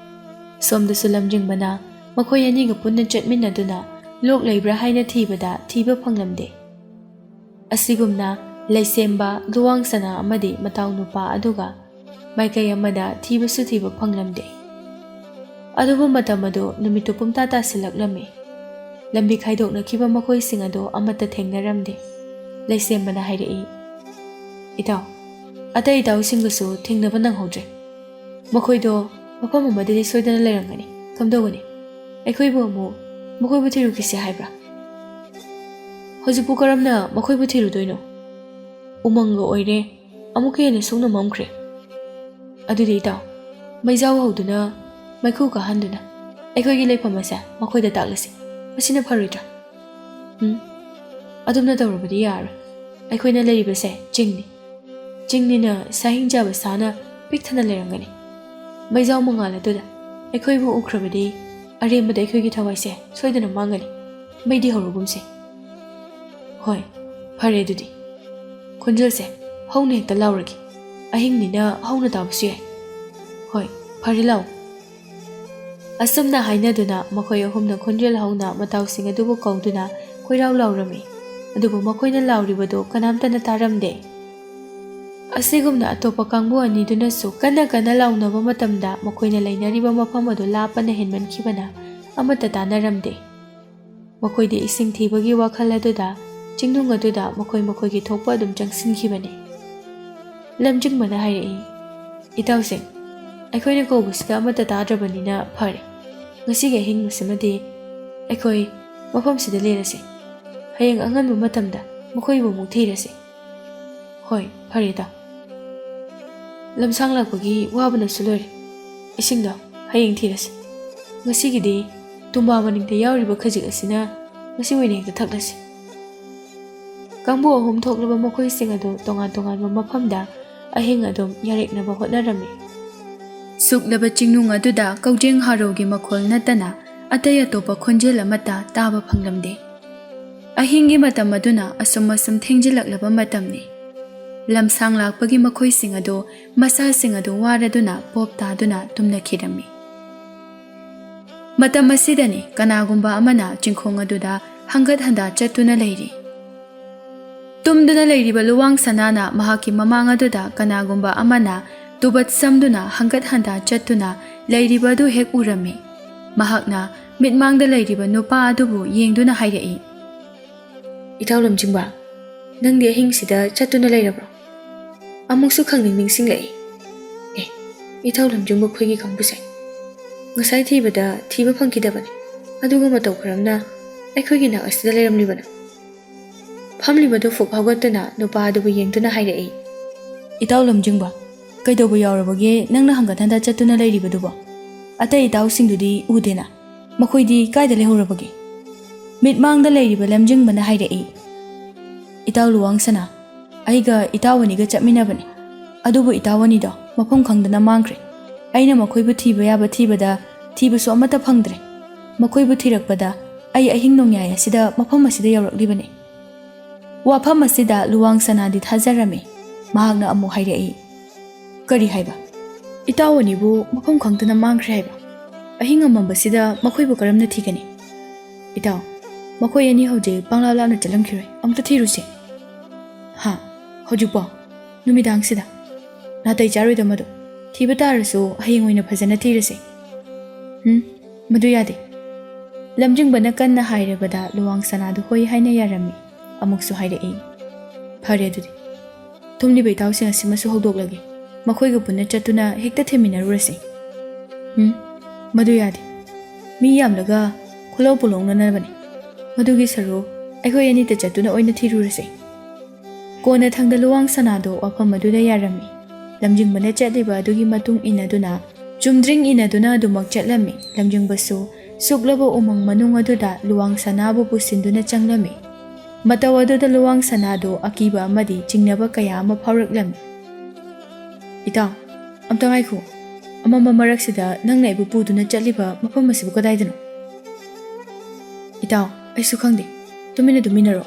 ꯁꯣꯝꯗꯁꯨ ꯂꯝꯖꯤꯡꯕꯅ ꯃꯈꯣꯏ ꯑꯅꯤꯒ ꯄꯨꯟꯅ ꯆꯠꯃꯤꯟꯅꯗꯨꯅ ꯂꯣꯛ ꯂꯩꯕ꯭ꯔꯥ ꯍꯥꯏꯅ ꯊꯤꯕꯗ ꯊꯤꯕ ꯐꯪꯂꯝꯗꯦ꯫ ꯑꯁꯤꯒꯨꯝꯅ ꯂꯩꯁꯦꯝꯕ, ꯂꯨꯋꯥꯡ ꯁꯅꯥ ꯑꯃꯗꯤ ꯃꯇꯥꯎ ꯅꯨꯄꯥ ꯑꯗꯨꯒ ꯃꯥꯏꯀꯩ ꯑꯃꯗ ꯊꯤꯕꯁꯨ ꯊꯤꯕ ꯐꯪꯂꯝꯗꯦ꯫ ꯑꯗꯨꯕꯨ ꯃꯇꯝ ꯑꯗꯨ ꯅꯨꯃꯤꯠꯇꯨ ꯄꯨꯝꯇꯥ ꯇꯥꯁꯤꯜꯂꯛꯂꯝꯃꯤ꯫ ꯂꯝꯕꯤ ꯈꯥꯏꯗꯣꯛꯅꯈꯤꯕ ꯃꯈꯣꯏꯁꯤꯡ ꯑꯗꯨ ꯑꯃꯠꯇ ꯊꯦꯡꯅꯔꯝꯗꯦ꯫ ꯂꯩꯁꯦꯝꯕꯅ ꯍꯥꯏꯔꯛꯏ, "ꯏꯇꯥꯎ, ꯑꯇꯩ ꯏꯇꯥꯎꯁꯤꯡꯒꯁꯨ ꯊꯦꯡꯅꯕ ꯅꯪꯍꯧꯗ꯭ꯔꯦ꯫ ꯃꯈꯣꯏꯗꯣ ꯃꯐꯝ ꯑꯃꯗꯗꯤ ꯁꯣꯏꯗꯅ ꯂꯩꯔꯝꯒꯅꯤ꯫ ꯀꯝꯗꯧꯒꯅꯤ? ꯑꯩꯈꯣꯏꯕꯨ ꯑꯃꯨꯛ ꯃꯈꯣꯏꯕꯨ ꯊꯤꯔꯨꯈꯤꯁꯤ ꯍꯥꯏꯕ꯭ꯔꯥ?" "ꯍꯧꯖꯤꯛꯄꯨ ꯀꯔꯝꯅ ꯃꯈꯣꯏꯕꯨ ꯊꯤꯔꯨꯗꯣꯏꯅꯣ? ꯎꯃꯪꯒ ꯑꯣꯏꯔꯦ, ꯑꯃꯨꯛꯀ ꯍꯦꯟꯅ ꯁꯣꯛꯅ ꯃꯝꯈ꯭ꯔꯦ꯫ ꯑꯗꯨꯗꯤ ꯏꯇꯥꯎ, ꯃꯩꯖꯥꯎ ꯍꯧꯗꯨꯅ ꯃꯩꯈꯨ ꯀꯥꯍꯟꯗꯨꯅ ꯑꯩꯈꯣꯏꯒꯤ ꯂꯩꯐꯝ ꯑꯁꯦ ꯃꯈꯣꯏꯗ ꯇꯥꯛꯂꯁꯤ꯫ ꯃꯁꯤꯅ ꯐꯔꯣꯏꯗ꯭ꯔꯥ?" "ꯎꯝ, ꯑꯗꯨꯝꯅ ꯇꯧꯔꯕꯗꯤ ꯌꯥꯔꯣꯏ꯫ ꯑꯩꯈꯣꯏꯅ ꯂꯩꯔꯤꯕꯁꯦ ꯆꯤꯡꯅꯤ꯫ ꯆꯤꯡꯅꯤꯅ ꯁꯥꯍꯤꯡ ꯆꯥꯕ ꯁꯥꯅ ꯄꯤꯛ ꯊꯟꯅ ꯂꯩꯔꯝꯒꯅꯤ꯫ ꯃꯩꯖꯥꯎ ꯃꯉꯥꯜ ꯑꯗꯨꯗ ꯑꯩꯈꯣꯏꯕꯨ ꯎꯈ꯭ꯔꯕꯗꯤ ꯑꯔꯦꯝꯕꯗ ꯑꯩꯈꯣꯏꯒꯤ ꯊꯋꯥꯏꯁꯦ ꯁꯣꯏꯗꯅ ꯃꯥꯡꯒꯅꯤ꯫ ꯃꯩꯗꯤ ꯍꯧꯔꯒꯨꯝꯁꯦ꯫" "ꯍꯣꯏ, ꯐꯔꯦ ꯑꯗꯨꯗꯤ꯫ ꯈꯣꯟꯖꯦꯜꯁꯦ ꯍꯧꯅ ꯍꯦꯛꯇ ꯂꯥꯎꯔꯒꯦ꯫ ꯑꯍꯤꯡꯅꯤꯅ ꯍꯧꯅ ꯇꯥꯕꯁꯨ ꯌꯥꯏ꯫ ꯍꯣꯏ, ꯐꯔꯦ, ꯂꯥꯎ꯫" ꯑꯁꯨꯝꯅ ꯍꯥꯏꯅꯗꯨꯅ ꯃꯈꯣꯏ ꯑꯍꯨꯝꯅ ꯈꯣꯟꯖꯦꯜ ꯍꯧꯅ ꯃꯇꯥꯎꯁꯤꯡ ꯑꯗꯨꯕꯨ ꯀꯧꯗꯨꯅ ꯀꯣꯏꯔꯥꯎ ꯂꯥꯎꯔꯝꯃꯤ꯫ ꯑꯗꯨꯕꯨ ꯃꯈꯣꯏꯅ ꯂꯥꯎꯔꯤꯕꯗꯨ ꯀꯅꯥꯝꯇꯅ ꯇꯥꯔꯝꯗꯦ꯫ ꯑꯁꯤꯒꯨꯝꯅ ꯑꯇꯣꯞꯄ ꯀꯥꯡꯕꯨ ꯑꯅꯤꯗꯨꯅꯁꯨ ꯀꯟꯅ ꯀꯟꯅ ꯂꯥꯎꯅꯕ ꯃꯇꯝꯗ ꯃꯈꯣꯏꯅ ꯂꯩꯅꯔꯤꯕ ꯃꯐꯝ ꯑꯗꯨ ꯂꯥꯞꯄꯅ ꯍꯦꯟꯃꯟꯈꯤꯕꯅ ꯑꯃꯠꯇ ꯇꯥꯅꯔꯝꯗꯦ꯫ ꯃꯈꯣꯏꯗꯤ ꯏꯁꯤꯡ ꯊꯤꯕꯒꯤ ꯋꯥꯈꯜ ꯑꯗꯨꯗ ꯆꯤꯡꯅꯨꯡ ꯑꯗꯨꯗ ꯃꯈꯣꯏ ꯃꯈꯣꯏꯒꯤ ꯊꯣꯛꯄ ꯑꯗꯨꯝ ꯆꯪꯁꯤꯟꯈꯤꯕꯅꯤ꯫ ꯂꯝꯖꯤꯡꯕꯅ ꯍꯥꯏꯔꯛꯏ, "ꯏꯇꯥꯎꯁꯤꯡ, ꯑꯩꯈꯣꯏꯅ ꯀꯧꯕꯁꯤꯗ ꯑꯃꯠꯇ ꯇꯥꯗ꯭ꯔꯕꯅꯤꯅ ꯐꯔꯦ꯫ ꯉꯁꯤꯒꯤ ꯑꯍꯤꯡꯕꯁꯤꯃꯗꯤ ꯑꯩꯈꯣꯏ ꯃꯐꯝꯁꯤꯗ ꯂꯦꯜꯂꯁꯤ꯫ ꯍꯌꯦꯡ ꯑꯉꯟꯕ ꯃꯇꯝꯗ ꯃꯈꯣꯏꯕꯨ ꯑꯃꯨꯛ ꯊꯤꯔꯁꯤ꯫" "ꯍꯣꯏ, ꯐꯔꯦ ꯏꯇꯥꯎ꯫ ꯂꯝꯁꯥꯡ ꯂꯥꯛꯄꯒꯤ ꯋꯥꯕꯅꯁꯨ ꯂꯣꯏꯔꯦ꯫ ꯏꯁꯤꯡꯗꯣ ꯍꯌꯦꯡ ꯊꯤꯔꯁꯤ꯫ ꯉꯁꯤꯒꯤꯗꯤ ꯇꯨꯝꯕꯥ ꯃꯅꯤꯡꯗ ꯌꯥꯎꯔꯤꯕ ꯈꯖꯤꯛ ꯑꯁꯤꯅ ꯉꯁꯤ ꯑꯣꯏꯅ ꯍꯦꯛꯇ ꯊꯛꯂꯁꯤ꯫" ꯀꯥꯡꯕꯨ ꯑꯍꯨꯝ ꯊꯣꯛꯂꯕ ꯃꯈꯣꯏꯁꯤꯡ ꯑꯗꯨ ꯇꯣꯉꯥꯟ ꯇꯣꯉꯥꯟꯕ ꯃꯐꯝꯗ ꯑꯍꯤꯡ ꯑꯗꯨꯝ ꯌꯥꯔꯦꯛꯅꯕ ꯍꯣꯠꯅꯔꯝꯃꯤ꯫ ꯇꯨꯛꯂꯕ ꯆꯤꯡꯅꯨꯡ ꯑꯗꯨꯗ ꯀꯧꯖꯦꯡ ꯍꯥꯔꯧꯒꯤ ꯃꯈꯣꯜ ꯅꯠꯇꯅ ꯑꯇꯩ ꯑꯇꯣꯞꯄ ꯈꯣꯟꯖꯦꯜ ꯑꯃꯠꯇ ꯇꯥꯕ ꯐꯪꯂꯝꯗꯦ꯫ ꯑꯍꯤꯡꯒꯤ ꯃꯇꯝ ꯑꯗꯨꯅ ꯑꯁꯨꯝ ꯑꯁꯨꯝ ꯊꯦꯡꯖꯤꯜꯂꯛꯂꯕ ꯃꯇꯝꯅꯤ꯫ ꯂꯝꯁꯥꯡ ꯂꯥꯛꯄꯒꯤ ꯃꯈꯣꯏꯁꯤꯡ ꯑꯗꯨ ꯃꯁꯥꯁꯤꯡ ꯑꯗꯨ ꯋꯥꯔꯗꯨꯅ ꯄꯣꯞ ꯇꯥꯗꯨꯅ ꯇꯨꯝꯅꯈꯤꯔꯝꯃꯤ꯫ ꯃꯇꯝ ꯑꯁꯤꯗꯅꯤ ꯀꯅꯥꯒꯨꯝꯕ ꯑꯃꯅ ꯆꯤꯡꯈꯣꯡ ꯑꯗꯨꯗ ꯍꯪꯒꯠ ꯍꯟꯗꯥ ꯆꯠꯇꯨꯅ ꯂꯩꯔꯤ꯫ ꯇꯨꯝꯗꯨꯅ ꯂꯩꯔꯤꯕ ꯂꯨꯋꯥꯡ ꯁꯅꯥꯅ ꯃꯍꯥꯛꯀꯤ ꯃꯃꯥꯡ ꯑꯗꯨꯗ ꯀꯅꯥꯒꯨꯝꯕ ꯑꯃꯅ ꯇꯨꯕꯠ ꯁꯝꯗꯨꯅ ꯍꯪꯒꯠ ꯍꯟꯗꯥ ꯆꯠꯇꯨꯅ ꯂꯩꯔꯤꯕ ꯑꯗꯨ ꯍꯦꯛ ꯎꯔꯝꯃꯤ꯫ ꯃꯍꯥꯛꯅ ꯃꯤꯠꯃꯥꯡꯗ ꯂꯩꯔꯤꯕ ꯅꯨꯄꯥ ꯑꯗꯨꯕꯨ ꯌꯦꯡꯗꯨꯅ ꯍꯥꯏꯔꯛꯏ, "ꯏꯇꯥꯎ ꯂꯝꯖꯤꯡꯕ, ꯅꯪꯗꯤ ꯑꯍꯤꯡꯁꯤꯗ ꯆꯠꯇꯨꯅ ꯂꯩꯔꯕ꯭ꯔꯣ? ꯑꯃꯨꯛꯁꯨ ꯈꯪꯅꯤꯡ ꯅꯤꯡꯁꯤꯡꯂꯛꯏ꯫ ꯑꯦ, ꯏꯇꯥꯎ ꯂꯝꯖꯤꯡꯕ ꯈꯣꯏꯒꯤ ꯀꯥꯡꯕꯨꯁꯦ ꯉꯁꯥꯏ ꯊꯤꯕꯗ ꯊꯤꯕ ꯐꯪꯈꯤꯗꯕꯅꯤ, ꯑꯗꯨꯒ ꯃꯇꯧ ꯀꯔꯝꯅ ꯑꯩꯈꯣꯏꯒꯤ ꯅꯥꯛ ꯑꯁꯤꯗ ꯂꯩꯔꯝꯂꯤꯕꯅꯣ?" ꯐꯝꯂꯤꯕꯗꯨ ꯐꯨꯛ ꯍꯧꯒꯠꯇꯨꯅ ꯅꯨꯄꯥ ꯑꯗꯨꯕꯨ ꯌꯦꯡꯗꯨꯅ ꯍꯥꯏꯔꯛꯏ, "ꯏꯇꯥꯎ ꯂꯝꯖꯤꯡꯕ, ꯀꯩꯗꯧꯕ ꯌꯥꯎꯔꯕꯒꯦ ꯅꯪꯅ ꯍꯪꯒꯠ ꯍꯟꯗꯥ ꯆꯠꯇꯨꯅ ꯂꯩꯔꯤꯕꯗꯨꯕꯣ? ꯑꯇꯩ ꯏꯇꯥꯎꯁꯤꯡꯗꯨꯗꯤ ꯎꯗꯦꯅ, ꯃꯈꯣꯏꯗꯤ ꯀꯥꯏꯗ ꯂꯩꯍꯧꯔꯕꯒꯦ?" ꯃꯤꯠꯃꯥꯡꯗ ꯂꯩꯔꯤꯕ ꯂꯝꯖꯤꯡꯕꯅ ꯍꯥꯏꯔꯛꯏ, "ꯏꯇꯥꯎ ꯂꯨꯋꯥꯡ ꯁꯅꯥ, ꯑꯩꯒ ꯏꯇꯥꯎ ꯑꯅꯤꯒ ꯆꯠꯃꯤꯟꯅꯕꯅꯤ꯫ ꯑꯗꯨꯕꯨ ꯏꯇꯥꯎ ꯑꯅꯤꯗꯣ ꯃꯐꯝ ꯈꯪꯗꯅ ꯃꯥꯡꯈ꯭ꯔꯦ꯫ ꯑꯩꯅ ꯃꯈꯣꯏꯕꯨ ꯊꯤꯕ ꯌꯥꯕ ꯊꯤꯕꯗ ꯊꯤꯕꯁꯨ ꯑꯃꯠꯇ ꯐꯪꯗ꯭ꯔꯦ꯫ ꯃꯈꯣꯏꯕꯨ ꯊꯤꯔꯛꯄꯗ ꯑꯩ ꯑꯍꯤꯡ ꯅꯣꯡꯌꯥꯏ ꯑꯁꯤꯗ ꯃꯐꯝ ꯑꯁꯤꯗ ꯌꯧꯔꯛꯂꯤꯕꯅꯤ꯫" ꯋꯥꯐꯝ ꯑꯁꯤꯗ ꯂꯨꯋꯥꯡ ꯁꯅꯥꯗꯤ ꯊꯥꯖꯔꯝꯃꯤ꯫ ꯃꯍꯥꯛꯅ ꯑꯃꯨꯛ ꯍꯥꯏꯔꯛꯏ, "ꯀꯔꯤ ꯍꯥꯏꯕ? ꯏꯇꯥꯎ ꯑꯅꯤꯕꯨ ꯃꯐꯝ ꯈꯪꯗꯅ ꯃꯥꯡꯈ꯭ꯔꯦ ꯍꯥꯏꯕ? ꯑꯍꯤꯡ ꯑꯃꯝꯕꯁꯤꯗ ꯃꯈꯣꯏꯕꯨ ꯀꯔꯝꯅ ꯊꯤꯒꯅꯤ? ꯏꯇꯥꯎ, ꯃꯈꯣꯏ ꯑꯅꯤ ꯍꯧꯖꯤꯛ ꯄꯪꯂꯥꯞ ꯂꯥꯞꯅ ꯆꯠꯂꯝꯈꯤꯔꯣꯏ꯫ ꯑꯃꯨꯛꯇ ꯊꯤꯔꯨꯁꯦ꯫" "ꯍꯥ? ꯍꯧꯖꯤꯛꯄꯣ? ꯅꯨꯃꯤꯗꯥꯡꯁꯤꯗ? ꯅꯥꯇꯩ ꯆꯥꯔꯣꯏꯗ ꯃꯗꯨ꯫ ꯊꯤꯕ ꯇꯥꯔꯁꯨ ꯍꯌꯦꯡ ꯑꯣꯏꯅ ꯐꯖꯅ ꯊꯤꯔꯁꯦ꯫" "ꯎꯝ, ꯃꯗꯨ ꯌꯥꯗꯦ꯫" ꯂꯝꯖꯤꯡꯕꯅ ꯀꯟꯅ ꯍꯥꯏꯔꯕꯗ ꯂꯨꯋꯥꯡ ꯁꯅꯥꯗꯨ ꯍꯣꯏ ꯍꯥꯏꯅ ꯌꯥꯔꯝꯃꯤ꯫ ꯑꯃꯨꯛꯁꯨ ꯍꯥꯏꯔꯛꯏ, "ꯐꯔꯦ ꯑꯗꯨꯗꯤ꯫ ꯊꯨꯝꯂꯤꯕ ꯏꯇꯥꯎꯁꯤꯡ ꯑꯁꯤꯃꯁꯨ ꯍꯧꯗꯣꯛꯂꯒꯦ꯫ ꯃꯈꯣꯏꯒ ꯄꯨꯟꯅ ꯆꯠꯇꯨꯅ ꯍꯦꯛꯇ ꯊꯤꯃꯤꯟꯅꯔꯨꯔꯁꯤ꯫" "ꯎꯝ, ꯃꯗꯨ ꯌꯥꯗꯦ꯫ ꯃꯤ ꯌꯥꯝꯂꯒ ꯈꯨꯂꯧ ꯄꯨꯂꯧꯅꯅꯕꯅꯤ꯫ ꯃꯗꯨꯒꯤ ꯁꯔꯨꯛ ꯑꯩꯈꯣꯏ ꯑꯅꯤꯇ ꯆꯠꯇꯨꯅ ꯑꯣꯏꯅ ꯊꯤꯔꯨꯔꯁꯤ꯫" ꯀꯣꯟꯅꯊꯪꯗ ꯂꯨꯋꯥꯡ ꯁꯅꯥꯗꯣ ꯋꯥꯐꯝ ꯑꯗꯨꯗ ꯌꯥꯔꯝꯃꯤ꯫ ꯂꯝꯖꯤꯡꯕꯅ ꯆꯠꯂꯤꯕ ꯑꯗꯨꯒꯤ ꯃꯇꯨꯡ ꯏꯟꯅꯗꯨꯅ, ꯆꯨꯝꯗ꯭ꯔꯤꯡ ꯏꯟꯅꯗꯨꯅ ꯑꯗꯨꯃꯛ ꯆꯠꯂꯝꯃꯤ꯫ ꯂꯝꯖꯤꯡꯕꯁꯨ ꯁꯨꯛꯂꯕ ꯎꯃꯪ ꯃꯅꯨꯡ ꯑꯗꯨꯗ ꯂꯨꯋꯥꯡ ꯁꯅꯥꯕꯨ ꯄꯨꯁꯤꯟꯗꯨꯅ ꯆꯪꯂꯝꯃꯤ꯫ ꯃꯇꯧ ꯑꯗꯨꯗ ꯂꯨꯋꯥꯡ ꯁꯅꯥꯗꯣ ꯑꯀꯤꯕ ꯑꯃꯗꯤ ꯆꯤꯡꯅꯕ ꯀꯌꯥ ꯑꯃ ꯐꯥꯎꯔꯛꯂꯝꯃꯤ꯫ "ꯏꯇꯥꯎ, ꯑꯝꯇ ꯉꯥꯏꯈꯣ꯫ ꯑꯃꯝꯕ ꯃꯔꯛꯁꯤꯗ ꯅꯪꯅ ꯑꯩꯕꯨ ꯄꯨꯗꯨꯅ ꯆꯠꯂꯤꯕ ꯃꯐꯝ ꯑꯁꯤꯕꯨ ꯀꯗꯥꯏꯗꯅꯣ? ꯏꯇꯥꯎ, ꯑꯩꯁꯨ ꯈꯪꯗꯦ꯫ ꯇꯨꯃꯤꯟꯅ ꯇꯨꯃꯤꯟꯅꯔꯣ꯫